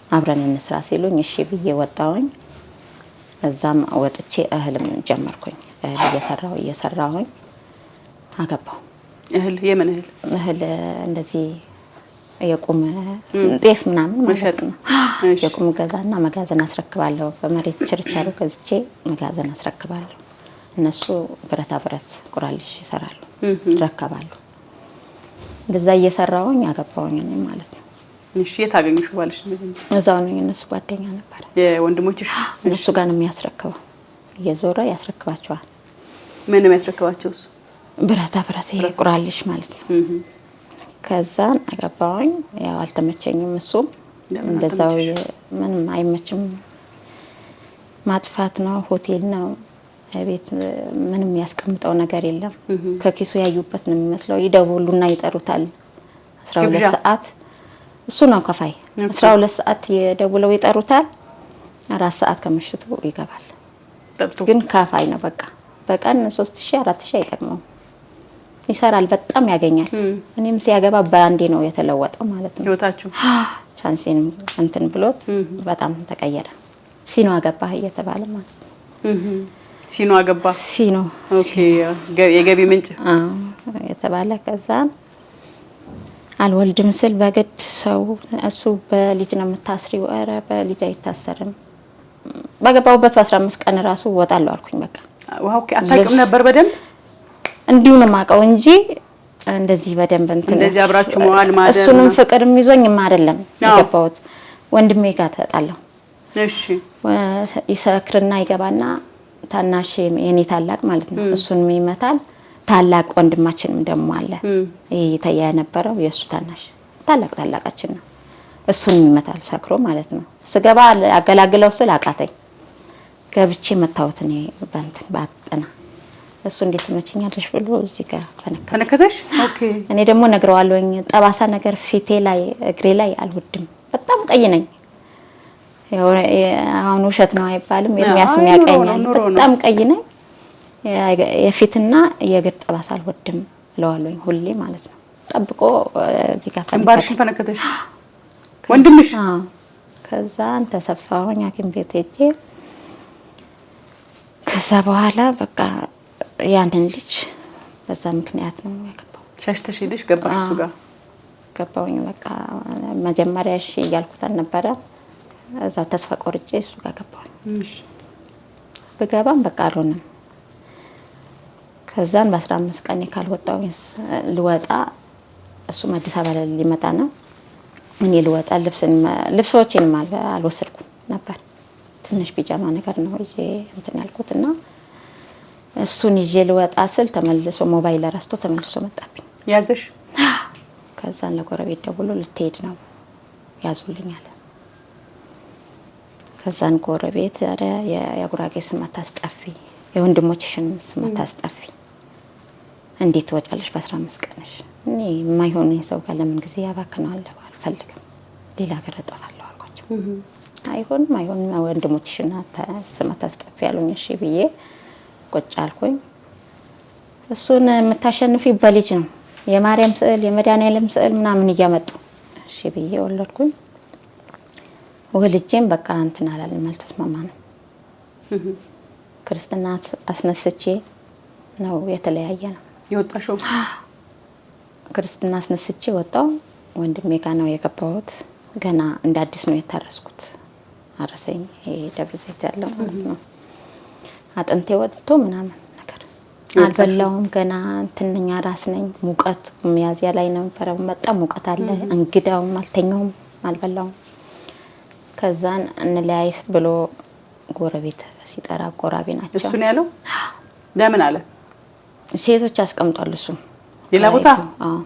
አብረን እንስራ ሲሉኝ እሺ ብዬ ወጣሁኝ። እዛም ወጥቼ እህልም ጀመርኩኝ። እህል እየሰራሁ እየሰራሁኝ አገባሁ። እህል የምን እህል? እህል እንደዚህ የቁም ጤፍ ምናምን ማለት ነው። የቁም ገዛና መጋዘን አስረክባለሁ። በመሬት ችርቻሮ ገዝቼ መጋዘን አስረክባለሁ። እነሱ ብረታ ብረት ቁራልሽ ይሰራሉ፣ ይረከባሉ። እንደዛ እየሰራሁኝ አገባሁኝ እኔ ማለት ነው። እሺ፣ የት አገኘሽው ባልሽ? እዛው ነው፣ የእነሱ ጓደኛ ነበር። የወንድሞችሽ? እነሱ ጋር ነው የሚያስረክበው፣ እየዞረ ያስረክባቸዋል። ምን ነው የሚያስረክባቸው እሱ? ብረታ ብረት ይሄ ቁራልሽ ማለት ነው። ከዛን አገባሁኝ። ያው አልተመቸኝም፣ እሱም እንደዛው ምንም አይመችም። ማጥፋት ነው፣ ሆቴል ነው፣ ቤት ምንም ያስቀምጠው ነገር የለም። ከኪሱ ያዩበት ነው የሚመስለው። ይደውሉና ይጠሩታል። 12 ሰዓት እሱ ነው ከፋይ። 12 ሰዓት የደውለው ይጠሩታል። 4 ሰዓት ከምሽቱ ይገባል። ግን ከፋይ ነው በቃ። በቀን 3000 4000 አይጠቅመውም። ይሰራል፣ በጣም ያገኛል። እኔም ሲያገባ በአንዴ ነው የተለወጠው ማለት ነው። ህይወታችሁ ቻንሴንም እንትን ብሎት በጣም ተቀየረ። ሲኖ አገባህ እየተባለ ማለት ነው። ሲኖ አገባ ሲኖ Okay፣ የገቢ ምንጭ የተባለ። ከዛ አልወልድም ስል በግድ ሰው እሱ በልጅ ነው የምታስሪው፣ ኧረ በልጅ አይታሰርም። በገባሁበት በ15 ቀን ራሱ እወጣለሁ አልኩኝ። በቃ Okay። አታውቂም ነበር በደንብ? እንዲሁ ነው የማውቀው እንጂ እንደዚህ በደንብ እንትን እንደዚህ አብራችሁ መዋል ማደር እሱንም ፍቅርም ይዞኝም አይደለም የገባሁት። ወንድሜ ጋር ተጣላሁ። እሺ። ይሰክርና ይገባና ታናሽ የኔ ታላቅ ማለት ነው እሱንም ይመታል። ታላቅ ወንድማችንም ደግሞ አለ፣ ይሄ ይተያ የነበረው የእሱ ታናሽ ታላቅ ታላቃችን ነው። እሱንም ይመታል ሰክሮ ማለት ነው። ስገባ አገላግለው ስል አቃተኝ። ገብቼ መታወት እኔ በእንትን ባጠና እሱ እንዴት ትመችኛለሽ ብሎ እዚህ ጋር ፈነከተሽ። Okay። እኔ ደግሞ ነግረዋለሁኝ ጠባሳ ነገር ፊቴ ላይ እግሬ ላይ አልወድም። በጣም ቀይ ነኝ። አሁን ውሸት ነው አይባልም። ኤርሚያስ የሚያቀኛል። በጣም ቀይ ነኝ። የፊትና የእግር ጠባሳ አልወድም እለዋለሁኝ ሁሌ ማለት ነው። ጠብቆ እዚህ ጋር ግንባርሽን ፈነከተሽ ወንድምሽ? አዎ። ከዛን ተሰፋሁኝ ሐኪም ቤት ሄጄ ከዛ በኋላ በቃ ያንን ልጅ በዛ ምክንያት ነው ያገባው። ሸሽተሽ ሄደሽ ገባሽ እሱ ጋር? ገባሁኝ። በቃ መጀመሪያ እሺ እያልኩት አልነበረ። እዛው ተስፋ ቆርጬ እሱ ጋር ገባሁኝ። እሺ። ብገባም በቃ አልሆነም። ከዛን በ15 ቀን ካልወጣሁኝ ልወጣ እሱም አዲስ አበባ ላይ ሊመጣ ነው። እኔ ልወጣ ልብሶቼንም አልወሰድኩም ነበር። ትንሽ ቢጃማ ነገር ነው ይዤ እንትን ያልኩትና እሱን ይዤ ልወጣ ስል ተመልሶ ሞባይል ረስቶ ተመልሶ መጣብኝ። ያዘሽ? ከዛን ለጎረቤት ደውሎ ልትሄድ ነው ያዙልኝ አለ። ከዛን ጎረቤት ኧረ የጉራጌ ስም አታስጠፊ፣ የወንድሞችሽንም ስም አታስጠፊ፣ እንዴት ትወጫለሽ በ15 ቀንሽ? እኔ የማይሆን ሰው ጋር ለምን ጊዜ ያባክነዋለሁ? አልፈልግም፣ ሌላ ሀገር እጠፋለሁ አልኳቸው። አይሆንም አይሆንም፣ ወንድሞችሽን ስም አታስጠፊ ያሉኝ። እሺ ብዬ ቁጭ አልኩኝ። እሱን የምታሸንፊ በልጅ ነው፣ የማርያም ስዕል የመድኃኒዓለም ስዕል ምናምን እያመጡ እሺ ብዬ ወለድኩኝ። ወልጄም በቃ እንትን አላልንም፣ አልተስማማንም። ክርስትና አስነስቼ ነው የተለያየ ነው የወጣሽው? ክርስትና አስነስቼ ወጣው። ወንድሜ ጋ ነው የገባሁት። ገና እንደ አዲስ ነው የታረስኩት። አረሰኝ፣ ይሄ ደብረ ዘይት ያለው ማለት ነው። አጥንቴ ወጥቶ ምናምን ነገር አልበላውም ገና እንትን ነኝ፣ አራስ ነኝ። ሙቀቱ ሚያዝያ ላይ ነበረ መጣ፣ ሙቀት አለ። እንግዳውም አልተኛውም፣ አልበላውም። ከዛን እንለያይ ብሎ ጎረቤት ሲጠራ ጎራቤ ናቸው። እሱ ነው ያለው። ለምን አለ? ሴቶች አስቀምጧል። እሱ ሌላ ቦታ? አዎ።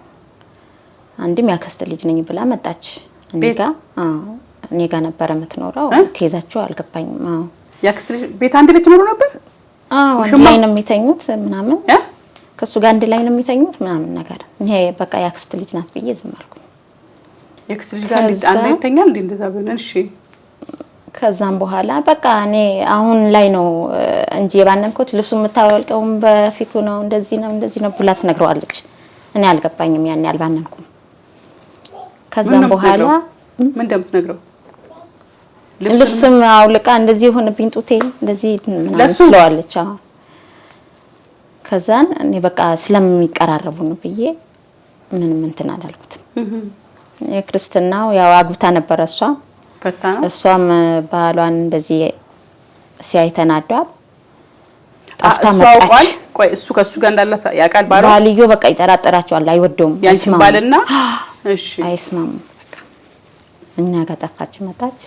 አንድም ያክስት ልጅ ነኝ ብላ መጣች እኔ ቤት? ጋ። አዎ፣ እኔ ጋ ነበረ የምትኖረው። Case ኣቸው አልገባኝም። አዎ። ያክስት ልጅ ቤት አንድ ቤት ትኖሩ ነበር? አዎ፣ አንድ ውሽማ? ላይ ነው የሚተኙት ምናምን። እ? ከእሱ ጋር አንድ ላይ ነው የሚተኙት ምናምን ነገር። እኔ በቃ ያክስት ልጅ ናት ብዬ ዝም አልኩኝ። የአክስት ልጅ ጋር አንድ ላይ ይተኛል እንዴ? እንደዛ ቢሆን እሺ። ከዛም በኋላ በቃ እኔ አሁን ላይ ነው እንጂ የባነንኩት፣ ልብሱ የምታወልቀውም በፊቱ ነው፣ እንደዚህ ነው እንደዚህ ነው ብላ ትነግረዋለች። እኔ አልገባኝም፣ ያኔ አልባነንኩም። ከዛም ምን በኋላ ምን እንደምትነግረው? ልብስም አውልቃ እንደዚህ የሆነብኝ ጡቴ እንደዚህ ምናምን ለሱ? ትለዋለች። አዎ። ከዛን እኔ በቃ ስለሚቀራረቡ ነው ብዬ ምንም እንትን አላልኩትም። የክርስትናው ያው አግብታ ነበረ እሷ። ፈታ ነው። እሷም ባሏን እንደዚህ ሲያይ ተናዷል። ጠፍታ እሱ መጣች። አውቋል። ቆይ እሱ ከእሱ ጋር እንዳላት ያውቃል ባሏ? ባልዮ በቃ ይጠራጠራቸዋል፣ አይወደውም፣ ያንቺን አይስማሙም። ባልና እሺ። አይስማሙም። በቃ እኛ ጋር ጠፋች መጣች።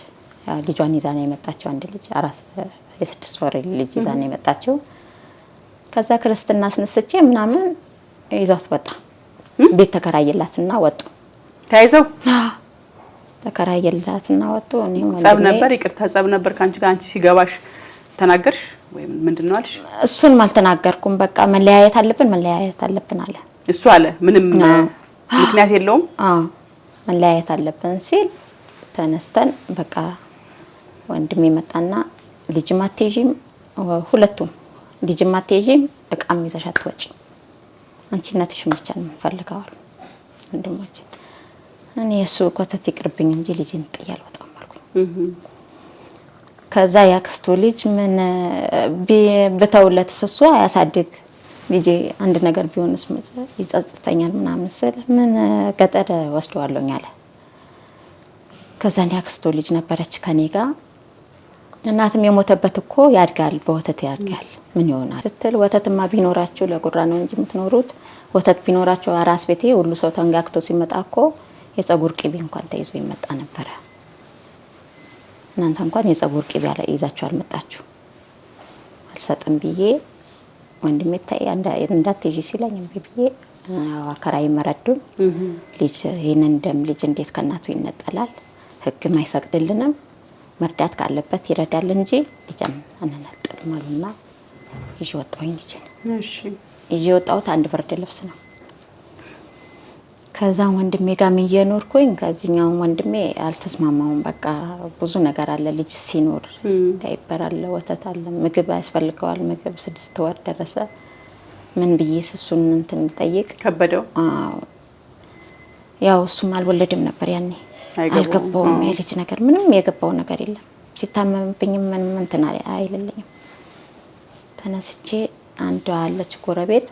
ያው ልጇን ይዛ ነው የመጣችው። አንድ ልጅ አራስ የ6 ወር ልጅ ይዛ ነው የመጣችው። ከዛ ክርስትና አስነስቼ ምናምን ይዟት ወጣ። ቤት ተከራየላትና ወጡ። ተያይዘው? ተከራየላትና ወጡ። እኔም ጸብ ወንድሜ ነበር? ይቅርታ ጸብ ነበር ከአንቺ ጋር? አንቺ ሲገባሽ ተናገርሽ ወይም ምንድን ነው አልሽ? እሱንም አልተናገርኩም። በቃ መለያየት አለብን መለያየት አለብን አለ። እሱ አለ። ምንም ምክንያት የለውም። አዎ፣ መለያየት አለብን ሲል ተነስተን በቃ ወንድሜ መጣና ልጅም አትይዢም፣ ሁለቱም ልጅም አትይዢም፣ እቃም ይዘሽ አትወጪም፣ አንቺነትሽን ብቻ ነው የምንፈልገው አሉ ወንድሞች። እኔ የእሱ ኮተት ይቅርብኝ እንጂ ልጅን ጥዬ አልወጣም አልኩኝ። ከዛ ያክስቱ ልጅ ምን ብተውለት እሱ አያሳድግ፣ ልጄ አንድ ነገር ቢሆንስ ይጸጽተኛል ምናምን ስል ምን ገጠር ወስደዋለሁኝ አለ። ከዛ ያክስቱ ልጅ ነበረች ከኔ ጋር፣ እናትም የሞተበት እኮ ያድጋል፣ በወተት ያድጋል፣ ምን ይሆናል ስትል ወተትማ ቢኖራችሁ ለጉራ ነው እንጂ የምትኖሩት፣ ወተት ቢኖራችሁ አራስ ቤቴ ሁሉ ሰው ተንጋግቶ ሲመጣ እኮ የጸጉር ቅቤ እንኳን ተይዞ ይመጣ ነበረ። እናንተ እንኳን የጸጉር ቅቤ ይዛችሁ አልመጣችሁ። አልሰጥም ብዬ ወንድሜ ታይ እንዳትይዢ ሲለኝ እምቢ ብዬ አከራይ መረዱን። ልጅ ይህንን ደም ልጅ እንዴት ከእናቱ ይነጠላል? ሕግም አይፈቅድልንም። መርዳት ካለበት ይረዳል እንጂ ልጅ አንነጥልም አሉና ይዤ ወጣሁኝ። ልጅን ይዤ ወጣሁት። አንድ ብርድ ልብስ ነው። ከዛ ወንድሜ ጋር እየኖርኩኝ ከዚህኛው ወንድሜ አልተስማማውም። በቃ ብዙ ነገር አለ። ልጅ ሲኖር ዳይፐር አለ፣ ወተት አለ፣ ምግብ ያስፈልገዋል። ምግብ 6 ወር ደረሰ። ምን ብዬ እሱን እንትን ጠይቅ ከበደው። አዎ፣ ያው እሱም አልወለድም ነበር ያኔ። አይገባውም። አልገባውም። የልጅ ነገር ምንም የገባው ነገር የለም። ሲታመምብኝም ምንም እንትን አይልልኝም። ተነስቼ አንዷ አለች ጎረቤት፣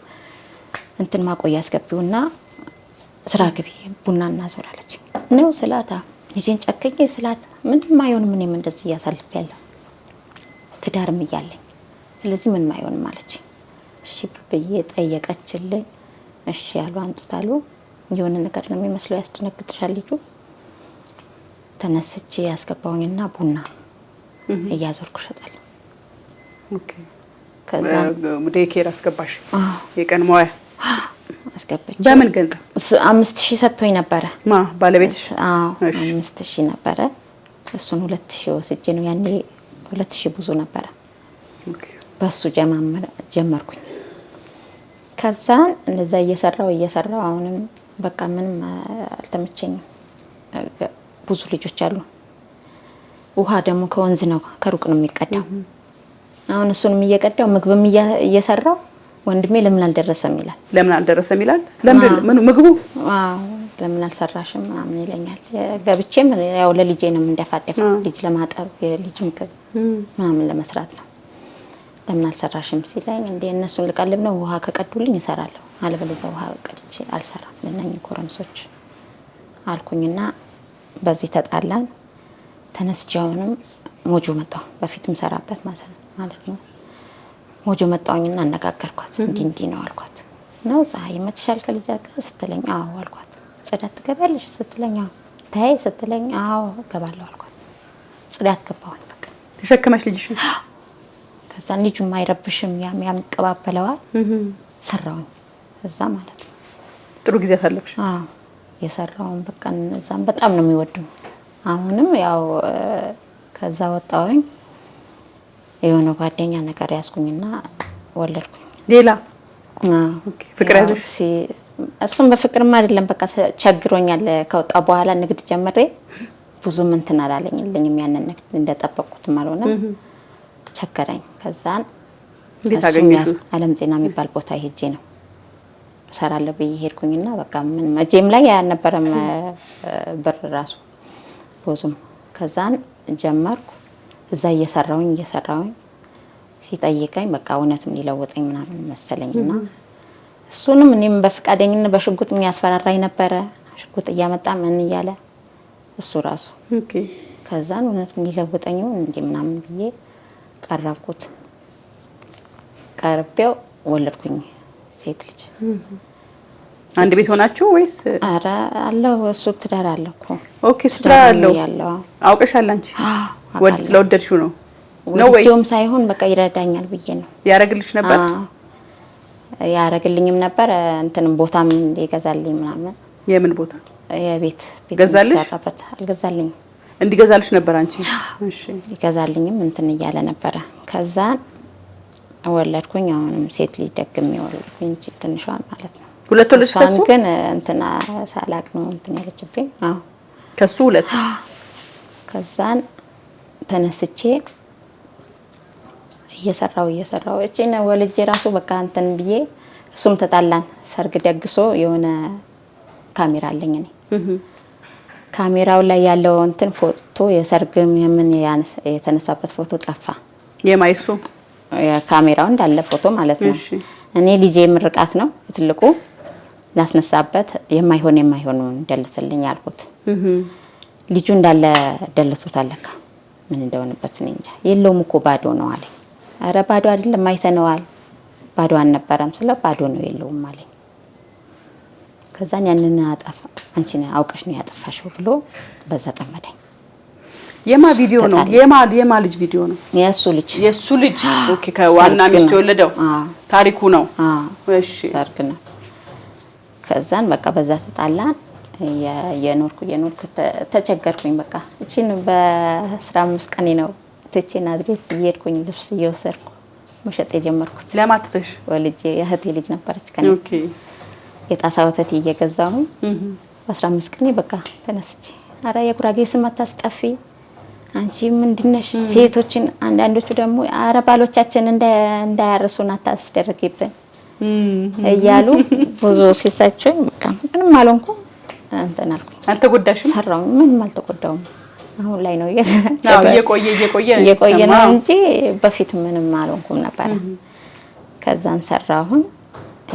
እንትን ማቆያ አስገቢውና ስራ ግቢ ቡና እናዞራለች ነው ስላታ ልጄን ጨክኜ ስላት ምንም አይሆንም፣ እኔም እንደዚህ እያሳልፍ ያለሁ ትዳርም እያለኝ ስለዚህ ምንም አይሆንም አለች። እሺ ብዬ ጠየቀችልኝ። እሺ ያሉ አንጡት አሉ። የሆነ ነገር ነው የሚመስለው፣ ያስደነግጥሻል ልጁ። ተነስቼ ያስገባውኝና ቡና እያዞርኩ እሸጣለሁ። ከዛ Daycare አስገባሽ? የቀን መዋያ? አስገብቼ በምን ገንዘብ? እሱ 5,000 ሰጥቶኝ ነበረ። ማ ባለቤትሽ? አዎ። እሺ። 5,000 ነበረ። እሱን 2,000 ወስጄ ነው፣ ያኔ 2,000 ብዙ ነበረ። በሱ ጀመርኩኝ። ከዛን እንደዛ እየሰራው እየሰራው አሁንም በቃ ምንም አልተመቸኝም። ብዙ ልጆች አሉ። ውሃ ደግሞ ከወንዝ ነው፣ ከሩቅ ነው የሚቀዳው። አሁን እሱንም እየቀዳው ምግብም እየሰራው ወንድሜ ለምን አልደረሰም ይላል። ለምን አልደረሰም ይላል። ለምን ምኑ ምግቡ? አዎ፣ ለምን አልሰራሽም ምናምን ይለኛል። ገብቼም ያው ለልጄ ነው የምንደፋደፈው፣ ልጅ ለማጠብ የልጅ ምግብ ምናምን ለመስራት ነው። ለምን አልሰራሽም ሲለኝ እንዴ እነሱን ልቀልብ ነው፣ ውሃ ከቀዱልኝ እሰራለሁ፣ አለበለዚያ ውሃ ቀድቼ አልሰራም ለእነኝህ ጎረምሶች አልኩኝና በዚህ ተጣላን። ተነስቼ አሁንም ሞጆ መጣሁ። በፊት ምሰራበት ማለት ነው። ሞጆ መጣሁኝና አነጋገርኳት። እንዲህ እንዲህ ነው አልኳት። ነው ፀሐይ ይመችሻል ከልጅ ጋር ስትለኝ አዎ አልኳት። ጽዳት ትገቢያለሽ ስትለኝ አዎ፣ ተይ ስትለኝ አዎ እገባለሁ አልኳት። ጽዳት ገባሁኝ በቃ። ተሸክመሽ ልጅሽን? ከዛ ልጁም አይረብሽም፣ ያም ያም ይቀባበለዋል። ሰራውኝ እዛ ማለት ነው። ጥሩ ጊዜ አሳለፍሽ? አዎ የሰራውን በቃ እዛም በጣም ነው የሚወዱኝ። አሁንም ያው ከዛ ወጣሁኝ፣ የሆነ ጓደኛ ነገር ያዝኩኝና ወለድኩኝ። ሌላ? አዎ። ፍቅር ያው ያዘሽ? እሱም በፍቅርም አይደለም፣ በቃ ቸግሮኛል። ከወጣ በኋላ ንግድ ጀምሬ ብዙም እንትን አላለኝልኝም። ያንን ንግድ እንደጠበቅኩትም አልሆነም፣ ቸገረኝ። ከዛን እንዴት እሱም አገኘሽው? ዓለም ጤና የሚባል ቦታ ሄጄ ነው እሰራለሁ ብዬ ሄድኩኝና በቃ ምን እጄም ላይ ያልነበረም ብር ራሱ ብዙም። ከዛን ጀመርኩ፣ እዛ እየሰራውኝ እየሰራውኝ ሲጠይቀኝ በቃ እውነትም ሊለውጠኝ ምናምን መሰለኝና እሱንም እኔም በፈቃደኝነት በሽጉጥ የሚያስፈራራኝ ነበረ። ሽጉጥ እያመጣ ምን እያለ እሱ ራሱ። ከዛን እውነትም ሊለውጠኝ ይሆን እንዴ ምናምን ብዬ ቀረብኩት። ቀርቤው ወለድኩኝ ሴት ልጅ። አንድ ቤት ሆናችሁ ወይስ? አረ አለው፣ እሱ ትዳር አለ እኮ። Okay፣ እሱ ትዳር አለው። ያለው። አውቀሻል አንቺ? ወድ አውቃለሁ። ስለወደድሽው ነው ነው ወይስ? ወድጄውም ሳይሆን በቃ ይረዳኛል ብዬ ነው። ያደርግልሽ ነበር? አዎ፣ ያረግልኝም ነበር፣ እንትንም ቦታም ይገዛልኝ ምናምን። የምን ቦታ? የቤት ቤት ገዛልሽ? የሚሰራበት አልገዛልኝም። እንዲገዛልሽ ነበር አንቺ? እሺ። ይገዛልኝም እንትን እያለ ነበረ። ከዛ ወለድኩኝ። አሁንም ሴት ልጅ ደግሜ ወለድኩኝ፣ ይቺ ትንሿን ማለት ነው። ሁለት ወለድሽ እሷን ከሱ? ግን እንትና ሳላቅ ነው እንትን ያለችብኝ። አዎ። ከሱ ሁለት። ከዛን ተነስቼ እየሰራው እየሰራው እቺን ወልጄ ራሱ በቃ እንትን ብዬ እሱም ተጣላን። ሰርግ ደግሶ የሆነ ካሜራ አለኝ እኔ፣ ካሜራው ላይ ያለው እንትን ፎቶ የሰርግም የምን የተነሳበት ፎቶ ጠፋ። የማይሱ? የካሜራው እንዳለ ፎቶ ማለት ነው። እኔ ልጄ ምርቃት ነው ትልቁ ላስነሳበት የማይሆን የማይሆን ደልትልኝ አልኩት። ልጁ እንዳለ ደልቶታል ለካ፣ ምን እንደሆነበት እኔ እንጃ። የለውም እኮ ባዶ ነው አለኝ። አረ ባዶ አይደለም፣ አይተነዋል፣ ባዶ አልነበረም ስለው ባዶ ነው የለውም አለኝ። ከዛን ያንን አጠፋ፣ አንቺ ነህ አውቀሽ ነው ያጠፋሽው ብሎ በዛ ጠመደኝ። የማ ቪዲዮ ነው? ተጣላን። የማ ልጅ ቪዲዮ ነው? የእሱ ልጅ። የሱ ልጅ። Okay፣ ከዋና ሰርግ ሚስቱ ነው። የወለደው? አዎ። ታሪኩ ነው። አዎ። ሰርግ ነው። ከዛን በቃ በዛ ተጣላን። እየኖርኩ እየኖርኩ ተቸገርኩኝ። በቃ እቺን በ15 ቀኔ ነው ትቼ ናዝሬት እየሄድኩኝ ልብስ እየወሰድኩ መሸጥ የጀመርኩት። ለማትተሽ? ወልጄ የእህቴ ልጅ ነበረች ከኔ፣ የጣሳ ወተት እየገዛሁ በ15 ቀኔ በቃ ተነስቼ፣ አረ የጉራጌ ስም አታስጠፊ አንቺ ምንድነሽ? ሴቶችን አንዳንዶቹ ደግሞ አረ ባሎቻችን እንዳያርሱን አታስደርጊብን እያሉ ብዙ ሲሳቸውኝ በቃ ምንም አልሆንኩም፣ እንትን አልኩኝ። አልተጎዳሽም? ሰራውኝ፣ ምንም አልተጎዳውም። አሁን ላይ ነው እየቆየ እየቆየ እየቆየ ነው የሚሰማው። እንጂ በፊት ምንም አልሆንኩም ነበረ። ከዛን ሰራሁኝ፣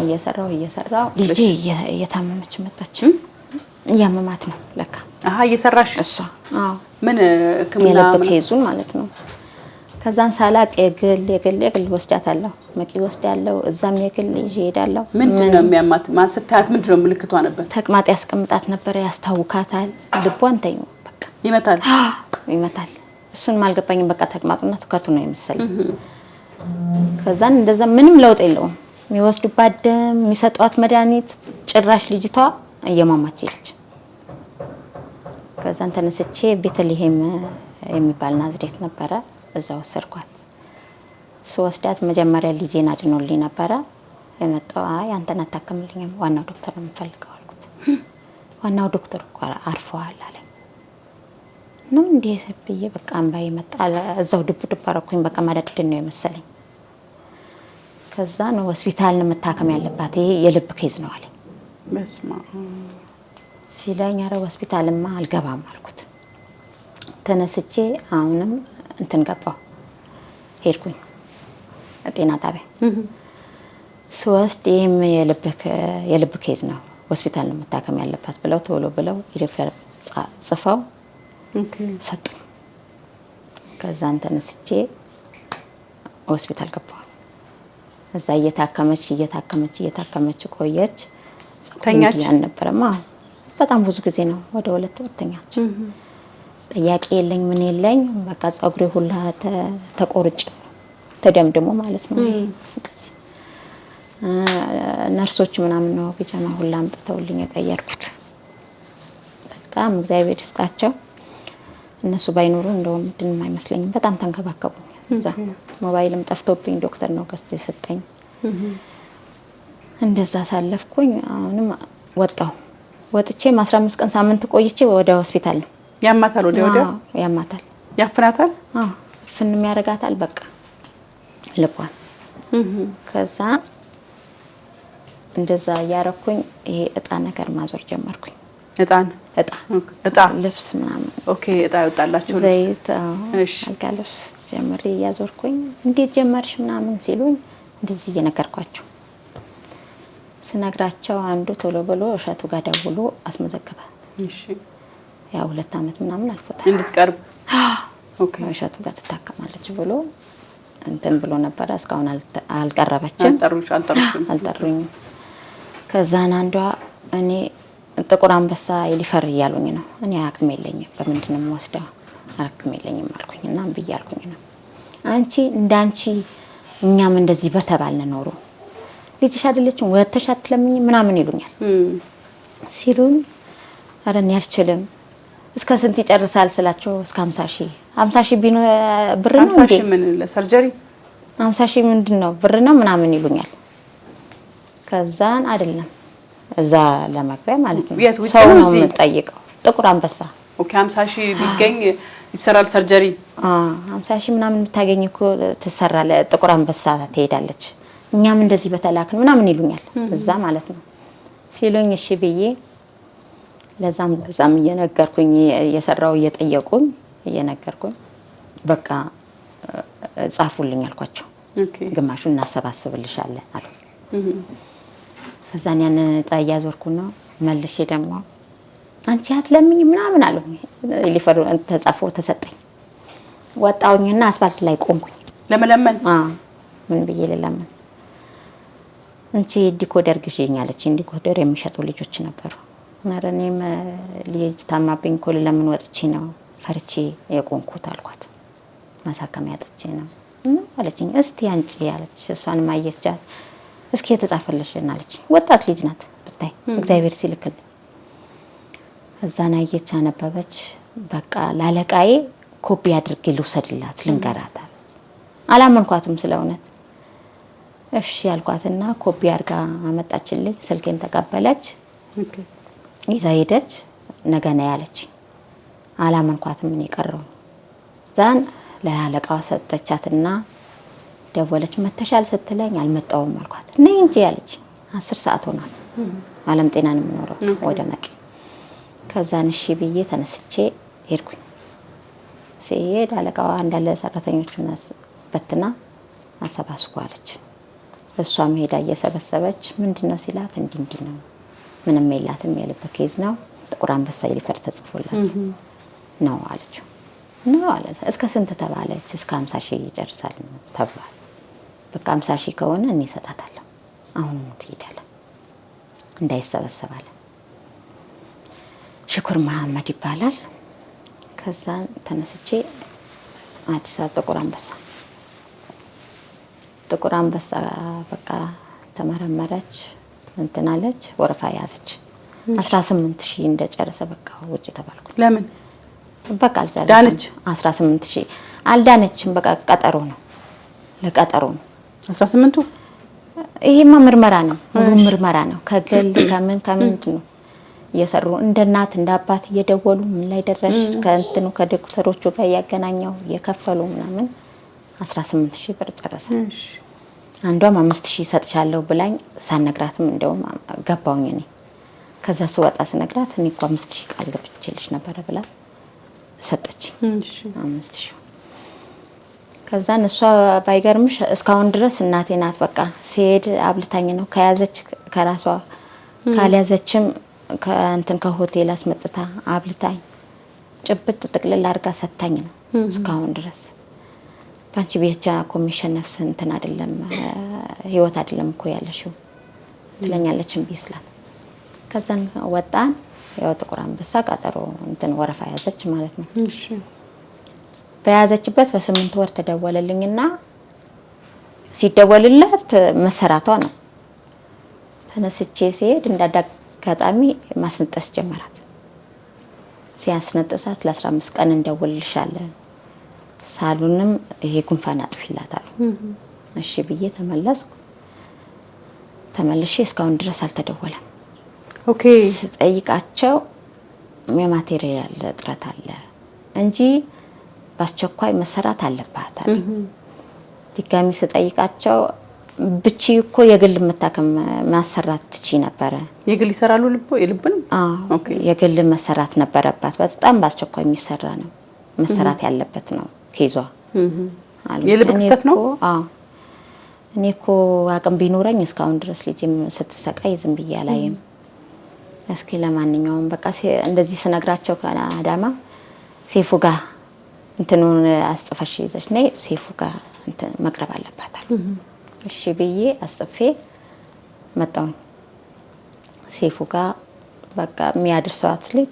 እየሰራሁ እየሰራሁ ልጄ እየታመመች መጣች። እያመማት ነው ለካ። አሀ፣ እየሰራሽ? እሷ አዎ። ምን ሕክምና የልብ ምናምን? case ኡን ማለት ነው። ከዛን ሳላቅ የግል የግል የግል ወስዳታለሁ፣ መቂ ወስዳለሁ፣ እዛም የግል ይዤ እሄዳለሁ። ምንድን ነው የሚያማት? ማን ስታያት ምንድን ነው ምልክቷ ነበር? ተቅማጥ ያስቀምጣት ነበረ፣ ያስታውካታል። ልቧን ተይው በቃ። ይመታል። ይመታል። እሱንም አልገባኝም። በቃ ተቅማጡና ትውከቱ ነው የመሰለኝ። ከዛን እንደዛ ምንም ለውጥ የለውም። የሚወስዱባት ደም፣ የሚሰጧት መድኃኒት፣ ጭራሽ ልጅቷ እየሟሟች ሄደች። ከዛን ተነስቼ ቤተልሔም የሚባል ናዝሬት ነበረ፣ እዛ ወሰድኳት። ስወስዳት መጀመሪያ ልጄን አድኖልኝ ነበረ የመጣው። አይ አንተን አታክምልኝም፣ ዋናው ዶክተር ነው የምፈልገው አልኩት። ዋናው ዶክተር እኮ አርፈዋል አለኝ። ነው እንዴ ብዬ በቃ እምባዬ መጣ። እዛው ድብ ድብ አደረኩኝ። በቃ መደድን ነው የመሰለኝ። ከዛ ነው ሆስፒታል ነው መታከም ያለባት፣ ይሄ የልብ case ነው አለኝ። በስመ አብ። ሲለኝ ኧረ ሆስፒታልማ አልገባም አልኩት። ተነስቼ አሁንም እንትን ገባሁ፣ ሄድኩኝ ጤና ጣቢያ ስወስድ ይህም የልብ case ነው፣ ሆስፒታል ነው መታከም ያለባት ብለው ቶሎ ብለው refer ጽፈው ሰጡኝ። ከዛን ተነስቼ ሆስፒታል ገባሁ። እዛ እየታከመች እየታከመች እየታከመች ቆየች። ተኛች? አልነበረም። አዎ በጣም ብዙ ጊዜ ነው፣ ወደ 2 ወር ተኛች። ጥያቄ የለኝ ምን የለኝ፣ በቃ ጸጉሬ ሁላ ተቆርጭ ተደምድሞ ማለት ነው። እንደዚህ ነርሶች ምናምን ነው ቢጃማ ሁላ አምጥተውልኝ የቀየርኩት። በጣም እግዚአብሔር ይስጣቸው። እነሱ ባይኖሩ እንደውም ድንም አይመስለኝም። በጣም ተንከባከቡኝ። እዛ ሞባይልም ጠፍቶብኝ ዶክተር ነው ገዝቶ የሰጠኝ። እንደዛ ሳለፍኩኝ አሁንም ወጣሁ። ወጥቼም 15 ቀን ሳምንት ቆይቼ ወደ ሆስፒታል ነው። ያማታል፣ ወዲያ ወዲያ አዎ፣ ያማታል። ያፍናታል። አዎ ፍንም ያደርጋታል። በቃ ልቧን። ከዛ እንደዛ እያረኩኝ ይሄ እጣ ነገር ማዞር ጀመርኩኝ። እጣን? እጣ። እጣ። ልብስ ምናምን። Okay፣ እጣ ይወጣላችሁ ልብስ። ዘይት፣ አዎ፣ እሺ። አልጋ ልብስ ጀምሬ እያዞርኩኝ እንዴት ጀመርሽ ምናምን ሲሉኝ እንደዚህ እየነገርኳቸው ስነግራቸው አንዱ ቶሎ ብሎ እሸቱ ጋር ደውሎ አስመዘገበ። እሺ። ያው 2 አመት ምናምን አልፎታል። እንድትቀርብ፣ okay። እሸቱ ጋር ትታከማለች ብሎ እንትን ብሎ ነበረ። እስካሁን አልቀረበችም። አልጠሩሽም? አልጠሩኝም። ከዛን አንዷ እኔ ጥቁር አንበሳ refer እያሉኝ ነው። እኔ አቅም የለኝም፣ በምንድን ነው የምወስደው? አቅም የለኝም አልኩኝ እና እምቢ እያልኩኝ ነው። አንቺ እንዳንቺ እኛም እንደዚህ በተባልን ኖሮ ልጅሽ አይደለችም ወተሽ አትለምኝ ምናምን ይሉኛል ሲሉኝ፣ ኧረ እኔ አልችልም፣ እስከ ስንት ይጨርሳል ስላቸው እስከ 50 ሺህ። 50 ሺህ ቢኖ ብር ነው 50 እንዴ? ሺህ ምን ለ surgery? 50 ሺህ ምንድን ነው፣ ብር ነው ምናምን ይሉኛል። ከዛን አይደለም እዛ ለመግቢያ ማለት ነው። የት፣ ውጭ ሰው ነው ነው እዚህ? የምጠይቀው። ጥቁር አንበሳ። Okay፣ 50 ሺህ ቢገኝ ይሰራል surgery? 50 ሺህ ምናምን የምታገኝ እኮ ትሰራለ፣ ጥቁር አንበሳ ትሄዳለች። እኛም እንደዚህ በተላክን ምናምን ይሉኛል እዛ ማለት ነው። ሲሉኝ እሺ ብዬ ለዛም ለዛም እየነገርኩኝ እየሰራው እየጠየቁኝ እየነገርኩኝ በቃ ጻፉልኝ አልኳቸው። Okay። ግማሹን እናሰባስብልሻለን አሉ። ከዛን ያን እጣ እያዞርኩ ነው። መልሼ ደግሞ አንቺ አትለምኝ ምናምን አሉ። Refer ተጻፎ ተሰጠኝ። ወጣሁኝና አስፋልት ላይ ቆምኩኝ። ለመለመን? አዎ፣ ምን ብዬ ልለምን? እንቺ decoder ግዢኝ አለች። Decoder የሚሸጡ ልጆች ነበሩ። ኧረ እኔም ልጅ ታማብኝ እኮ ልለምን ወጥቼ ነው ፈርቼ የቆምኩት አልኳት። ማሳከሚያ አጥቼ ነው እና አለችኝ። እስቲ አንጪ አለች። እሷንም አየቻት። እስኪ የተጻፈልሽን አለች። ወጣት ልጅ ናት ብታይ እግዚአብሔር ሲልክልኝ። እዛን አየች፣ አነበበች። በቃ ላለቃዬ ኮፒ አድርጌ ልውሰድላት ልንገራት አለች። አላመንኳትም ስለ እውነት። እሺ ያልኳትና ኮፒ አድርጋ አመጣችልኝ። ስልኬን ተቀበለች፣ ይዛ ሄደች። ነገ ነይ አለች። አላመንኳትም። ምን የቀረው ዛን ለአለቃዋ ሰጠቻትና ደወለች። መተሻል ስትለኝ አልመጣውም አልኳት። ነይ እንጂ አለች። 10 ሰዓት ሆኗል። አለም ጤና ነው የምኖረው ወደ መቂ። ከዛን እሺ ብዬ ተነስቼ ሄድኩኝ። ሲሄድ አለቃዋ እንዳለ ሰራተኞቹን በትና አሰባስቦ አለች። እሷም ሄዳ እየሰበሰበች ምንድን ነው ሲላት እንዲህ እንዲህ ነው፣ ምንም የላትም፣ የልብ case ነው፣ ጥቁር አንበሳ refer ተጽፎላት ነው አለችው። ነው አለ። እስከ ስንት ተባለች? እስከ 50 ሺህ ይጨርሳል ተብሏል። በቃ 50 ሺህ ከሆነ እኔ እሰጣታለሁ። አሁን ትሄዳለህ እንዳይሰበሰባለ። ሽኩር መሀመድ ይባላል። ከዛ ተነስቼ አዲስ አበባ ጥቁር አንበሳ በቃ ተመረመረች፣ እንትን አለች፣ ወረፋ ያዘች። 18 ሺህ እንደጨረሰ በቃ ውጭ ተባልኩ። ለምን? በቃ አልጨረሰም። ዳነች? 18 ሺህ አልዳነችም። በቃ ቀጠሮ ነው፣ ለቀጠሮ ነው። 18ቱ? ይሄማ ምርመራ ነው፣ ሙሉ ምርመራ ነው። ከግል ከምን ከምን ነው እየሰሩ እንደ እናት እንደ አባት እየደወሉ ምን ላይ ደረሽ ከእንትኑ ከዶክተሮቹ ጋር እያገናኘው እየከፈሉ ምናምን 18 ሺህ ብር ጨረሰ። አንዷም 5 ሺህ ሰጥቻለሁ ብላኝ ሳነግራትም እንደውም ገባውኝ እኔ። ከዛ ስወጣ ስነግራት እኔ እኮ 5 ሺህ ቃል ገብቼልሽ ነበረ ብላ ሰጠችኝ። 5 ሺህ። ከዛን እሷ ባይገርምሽ እስካሁን ድረስ እናቴ ናት። በቃ ሲሄድ አብልታኝ ነው፣ ከያዘች ከራሷ ካልያዘችም ከእንትን ከሆቴል አስመጥታ አብልታኝ ጭብጥ ጥቅልል አድርጋ ሰታኝ ነው እስካሁን ድረስ። በአንቺ ብቻ እኮ የሚሸነፍ እንትን አይደለም ህይወት አይደለም እኮ ያለሽው ትለኛለች። እምቢ ስላት ከዛን ወጣን። ያው ጥቁር አንበሳ ቀጠሮ እንትን ወረፋ ያዘች ማለት ነው። በያዘችበት በ8 ወር ተደወለልኝና ሲደወልላት መሰራቷ ነው። ተነስቼ ሲሄድ እንዳጋጣሚ ማስነጠስ ጀመራት። ሲያስነጥሳት ለ15 ቀን እንደውልልሻለን ሳሉንም ይሄ ጉንፋን አጥፊላት አሉ። እሺ ብዬ ተመለስኩ። ተመልሼ እስካሁን ድረስ አልተደወለም። ስጠይቃቸው የ material እጥረት አለ እንጂ በአስቸኳይ መሰራት አለባት አሉ። ድጋሚ ስጠይቃቸው ብቺ እኮ የግል መታከም ማሰራት ትቺ ነበረ። የግል ይሰራሉ። ልቦ የልብን የግል መሰራት ነበረባት። በጣም በአስቸኳይ የሚሰራ ነው መሰራት ያለበት ነው case ዋ። የልብ ክፍተት ነው። እኔ እኮ አቅም ቢኖረኝ እስካሁን ድረስ ልጅም ስትሰቃይ ዝም ብዬ አላይም። እስኪ ለማንኛውም በቃ እንደዚህ ስነግራቸው ከአዳማ ሴፉ ጋር እንትኑን አስጽፈሽ ይዘሽ ነይ፣ ሴፉ ጋር እንትን መቅረብ አለባታል። እሺ ብዬ አስጽፌ መጣሁኝ። ሴፉ ጋር በቃ የሚያደርሰዋት ልጅ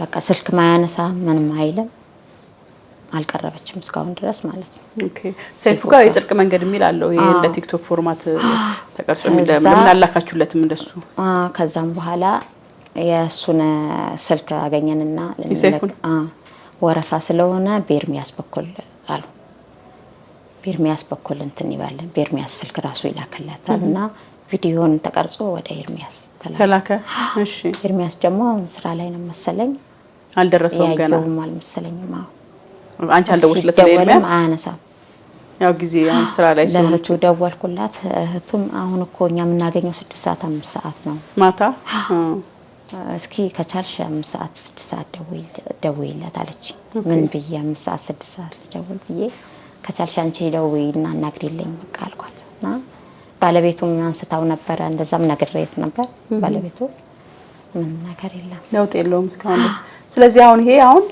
በቃ ስልክ ማያነሳ ምንም አይልም። አልቀረበችም እስካሁን ድረስ ማለት ነው። Okay፣ ሰይፉ ጋር የጽድቅ መንገድ የሚል አለው። ይሄ እንደ ቲክቶክ format ተቀርጾ የሚል ለምን አላካችሁለትም እንደሱ? ከዛም በኋላ የእሱን ስልክ አገኘንና ወረፋ ስለሆነ ቤርሚያስ በኩል አሉ። ቤርሚያስ በኩል እንትን ይባል ቤርሚያስ ስልክ ራሱ ይላክለታል እና ቪዲዮን ተቀርጾ ወደ ኤርሚያስ ተላከ። እሺ፣ ኤርሚያስ ደግሞ ስራ ላይ ነው መሰለኝ፣ አልደረሰውም ገና ያየውም አልመሰለኝም። አዎ፣ አንቺ አልደወልሽለትም? ኤርሚያስ አያነሳም። ያው ጊዜ አሁን ስራ ላይ ስለሆነ ለእህቱ ደወልኩላት። እህቱም አሁን እኮ እኛ የምናገኘው 6 ሰዓት 5 ሰዓት ነው ማታ፣ እስኪ ከቻልሽ 5 ሰዓት 6 ሰዓት ደውይለት አለች። ምን ብዬ 5 ሰዓት 6 ሰዓት ልደውል ብዬ ከቻልሽ አንቺ ደውይና አናግሪልኝ በቃ አልኳት እና ባለቤቱም አንስታው ነበረ። እንደዛም ነግሬት ነበር። ባለቤቱ ምንም ነገር የለም፣ ለውጥ የለውም እስካሁን ድረስ። ስለዚህ አሁን ይሄ አሁን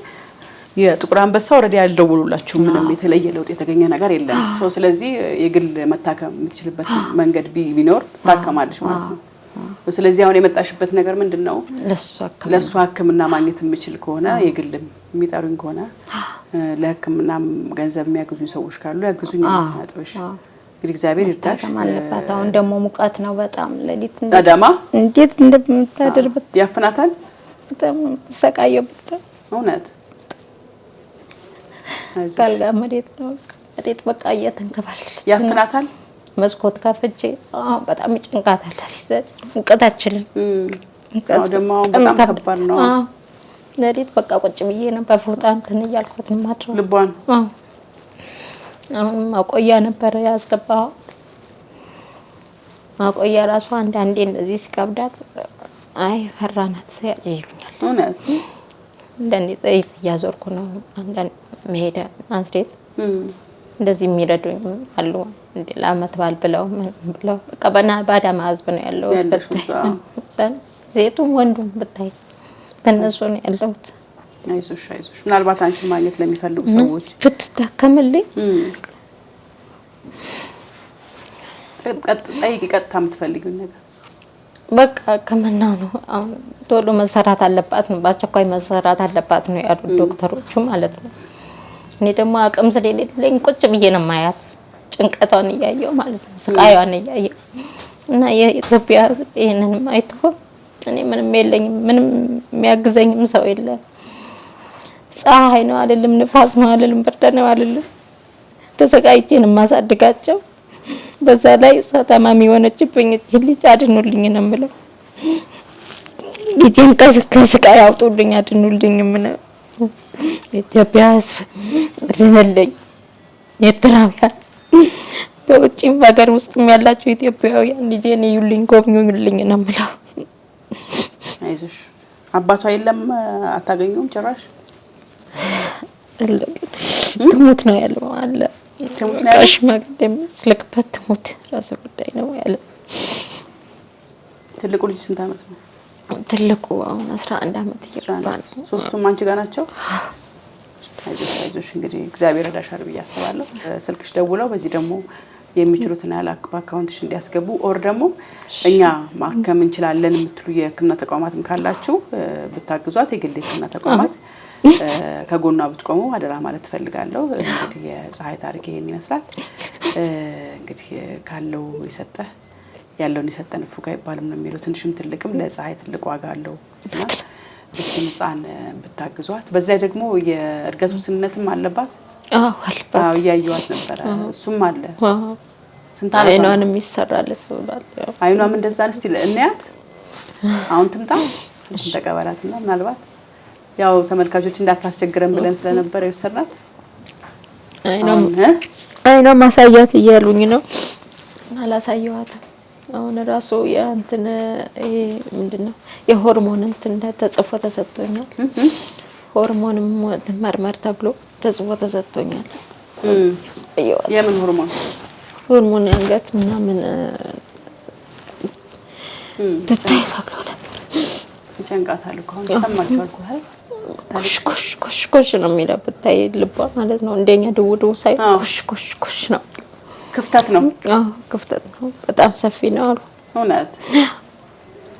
የጥቁር አንበሳ already ያልደውሉላችሁ ምንም የተለየ ለውጥ የተገኘ ነገር የለም። ስለዚህ የግል መታከም የምትችልበት መንገድ ቢኖር ትታከማለች ማለት ነው። ስለዚህ አሁን የመጣሽበት ነገር ምንድን ነው? ለእሷ ሕክምና ማግኘት የምችል ከሆነ የግልም የሚጠሩኝ ከሆነ ለሕክምና ገንዘብ የሚያግዙኝ ሰዎች ካሉ ያግዙኝ። ነጥብሽ እንግዲህ እግዚአብሔር ይርዳሽ። አለባት። አሁን ደግሞ ሙቀት ነው በጣም ሌሊት አዳማ እንዴት እንደምታደር ያፍናታል። በጣም ነው የምትሰቃየው። እውነት ካልጋ መሬት ነው መሬት በቃ እየተንከባለለች ያፍናታል። መስኮት ከፍቼ በጣም ይጨንቃታል። ሙቀት አችልም። ደግሞ አሁን በጣም ከባድ ነው። ሌሊት በቃ ቁጭ ብዬ ነው በፎጣ እንትን እያልኳት ነው የማድረው ልቧን። አሁን ማቆያ ነበረ ያስገባው። ማቆያ ራሱ አንዳንዴ እንደዚህ ሲከብዳት አይ ፈራናት ይሉኛል። እውነት አንዳንዴ ጥይት እያዞርኩ ነው። አንዳንዴ መሄድ ናዝሬት እንደዚህ የሚረዱኝ አሉ። እንደ ለአመት በዓል ብለው ምን ብለው በቃ በአዳማ ህዝብ ነው ያለው። ሴቱም ወንዱም ብታይ በእነሱ ነው ያለሁት። አይዞሽ አይዞሽ። ምናልባት አንቺን ማግኘት ለሚፈልጉ ሰዎች ብትታከምልኝ ጠይቂ፣ ቀጥታ የምትፈልጊውን ነገር። በቃ ሕክምና ነው አሁን ቶሎ መሰራት አለባት ነው፣ በአስቸኳይ መሰራት አለባት ነው ያሉት ዶክተሮቹ ማለት ነው። እኔ ደግሞ አቅም ስለሌለኝ ቁጭ ብዬ ነው ማያት፣ ጭንቀቷን እያየው ማለት ነው፣ ስቃዩን እያየው እና የኢትዮጵያ ሕዝብ ይሄንንም አይቶ እኔ ምንም የለኝም፣ ምንም የሚያግዘኝም ሰው የለም። ፀሐይ ነው አልልም፣ ንፋስ ነው አልልም፣ ብርድ ነው አልልም። ተሰቃይቼ ነው የማሳድጋቸው። በዛ ላይ እሷ ታማሚ የሆነችብኝ ልጅ አድኑልኝ ነው የምለው። ልጄን ከስቃይ አውጡልኝ፣ አድኑልኝ። ምን ኢትዮጵያ ሕዝብ አድንልኝ። ኤርትራውያን በውጭም በሀገር ውስጥም ያላችሁ ኢትዮጵያውያን ልጄን እዩልኝ፣ ጎብኙልኝ ነው የምለው። አይዞሽ። አባቷ የለም አታገኙም ጭራሽ? ትሙት ነው ያለው አለ ሽማግሌ የሚስልክበት ትሙት ራሱ ጉዳይ ነው ያለ። ትልቁ ልጅ ስንት አመት ነው? ትልቁ አሁን 11 አመት እየገባ ነው። ሶስቱም አንቺ ጋር ናቸው? አይዞሽ አይዞሽ፣ እንግዲህ እግዚአብሔር ረዳሻል ብዬ አስባለሁ። ስልክሽ ደውለው በዚህ ደግሞ የሚችሉትን ያህል በ account ሽ እንዲያስገቡ or ደግሞ እኛ ማከም እንችላለን የምትሉ የሕክምና ተቋማትም ካላችሁ ብታግዟት፣ የግል የሕክምና ተቋማት ከጎኗ ብትቆሙ አደራ ማለት ትፈልጋለሁ። እንግዲህ የፀሐይ ታሪክ ይሄን ይመስላል። እንግዲህ ካለው የሰጠ ያለውን የሰጠን ንፉግ አይባልም ነው የሚለው። ትንሽም ትልቅም ለፀሐይ ትልቅ ዋጋ አለው እና እችን ህፃን ብታግዟት። በዚህ ላይ ደግሞ የእድገት ውስንነትም አለባት። አዎ አለባት። እያየኋት ነበረ። እሱም አለ። ስንት አይኗንም ይሰራለት ብሏል። አይኗም እንደዛ ነው። እስቲ እንያት። አሁን ትምጣ፣ ስልኩን ተቀበላትና ምናልባት ያው ተመልካቾች እንዳታስቸግረን ብለን ስለነበረ የወሰድናት አይኗ ማሳያት እያሉኝ ነው። አላሳየኋትም። አሁን ራሱ የእንትን ይሄ ምንድነው የሆርሞን እንትን ተጽፎ ተሰጥቶኛል። ሆርሞንም መርመር ተብሎ ተጽፎ ተሰጥቶኛል። የምን ሆርሞን? ሆርሞን አንገት ምናምን ትታይ ተብሎ ነበር። ይጨንቃታል እኮ አሁን ይሰማችኋል እኮ አይደል? ኮሽ ኮሽ ኮሽ ኮሽ ነው የሚለው ብታይ ልቧ ማለት ነው። እንደኛ ድውድው ሳይ ኮሽ ኮሽ ኮሽ ነው። ክፍተት ነው። አዎ ክፍተት ነው። በጣም ሰፊ ነው አሉ። እውነት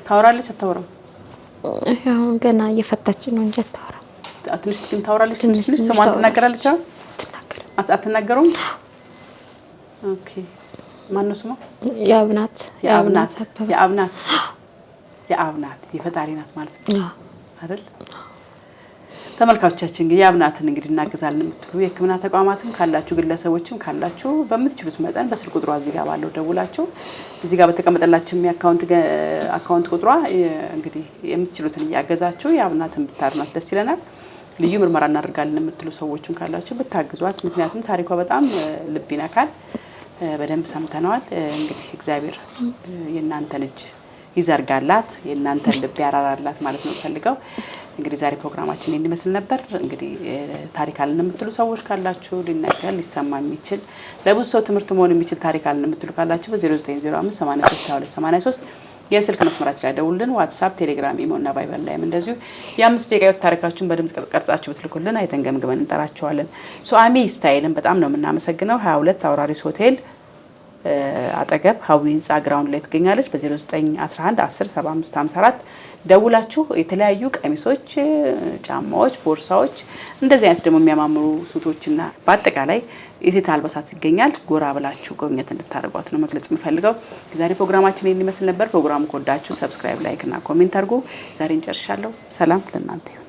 ታወራለች? አታወራም? አሁን ገና እየፈታች ነው እንጂ አታወራም። ትንሽ ግን ታወራለች። ትንሽ ትንሽ ስሟን ትናገራለች። አትናገረውም? Okay። ማነው ስሟ? የአብናት የአብናት የአብናት የአብናት የፈጣሪ ናት ማለት ነው አይደል? ተመልካቾቻችን እንግዲህ የአብናትን እንግዲህ እናግዛለን የምትሉ የሕክምና ተቋማትም ካላችሁ ግለሰቦችም ካላችሁ በምትችሉት መጠን በስልክ ቁጥሯ እዚህ ጋር ባለው ደውላችሁ እዚህ ጋር በተቀመጠላችሁ የ account ቁጥሯ እንግዲህ የምትችሉትን እያገዛችሁ የአብናትን ብታድኗት ደስ ይለናል። ልዩ ምርመራ እናደርጋለን የምትሉ ሰዎችም ካላችሁ ብታግዟት፣ ምክንያቱም ታሪኳ በጣም ልብ ይነካል። በደንብ ሰምተነዋል። እንግዲህ እግዚአብሔር የእናንተን እጅ ይዘርጋላት፣ የእናንተን ልብ ያራራላት ማለት ነው ፈልገው። እንግዲህ ዛሬ ፕሮግራማችን ይህን ይመስል ነበር። እንግዲህ ታሪክ አለን የምትሉ ሰዎች ካላችሁ ሊነገር ሊሰማ የሚችል ለብዙ ሰው ትምህርት መሆን የሚችል ታሪክ አለን የምትሉ ካላችሁ በ0905 83 22 83 የስልክ መስመራችን ላይ ደውሉልን። ዋትሳፕ፣ ቴሌግራም፣ ኢሞ እና ቫይበር ላይም እንደዚሁ የ5 ደቂቃ ታሪካችሁን በድምጽ ቀርጻችሁ ብትልኩልን አይተን ገምግመን እንጠራቸዋለን። ሶአሚ ስታይልን በጣም ነው የምናመሰግነው። 22 አውራሪስ ሆቴል አጠገብ ሀዊ ህንጻ ground ላይ ትገኛለች። በ0911 10 75 54 ደውላችሁ የተለያዩ ቀሚሶች፣ ጫማዎች፣ ቦርሳዎች እንደዚህ አይነት ደግሞ የሚያማምሩ ሱቶችና በአጠቃላይ የሴት አልባሳት ይገኛል። ጎራ ብላችሁ ጎብኘት እንድታደርጓት ነው መግለጽ የምፈልገው። የዛሬ ፕሮግራማችን ይህን ይመስል ነበር። ፕሮግራሙ ከወዳችሁ subscribe፣ like እና comment አድርጉ። ዛሬ እንጨርሻለሁ። ሰላም ለእናንተ ይሁን።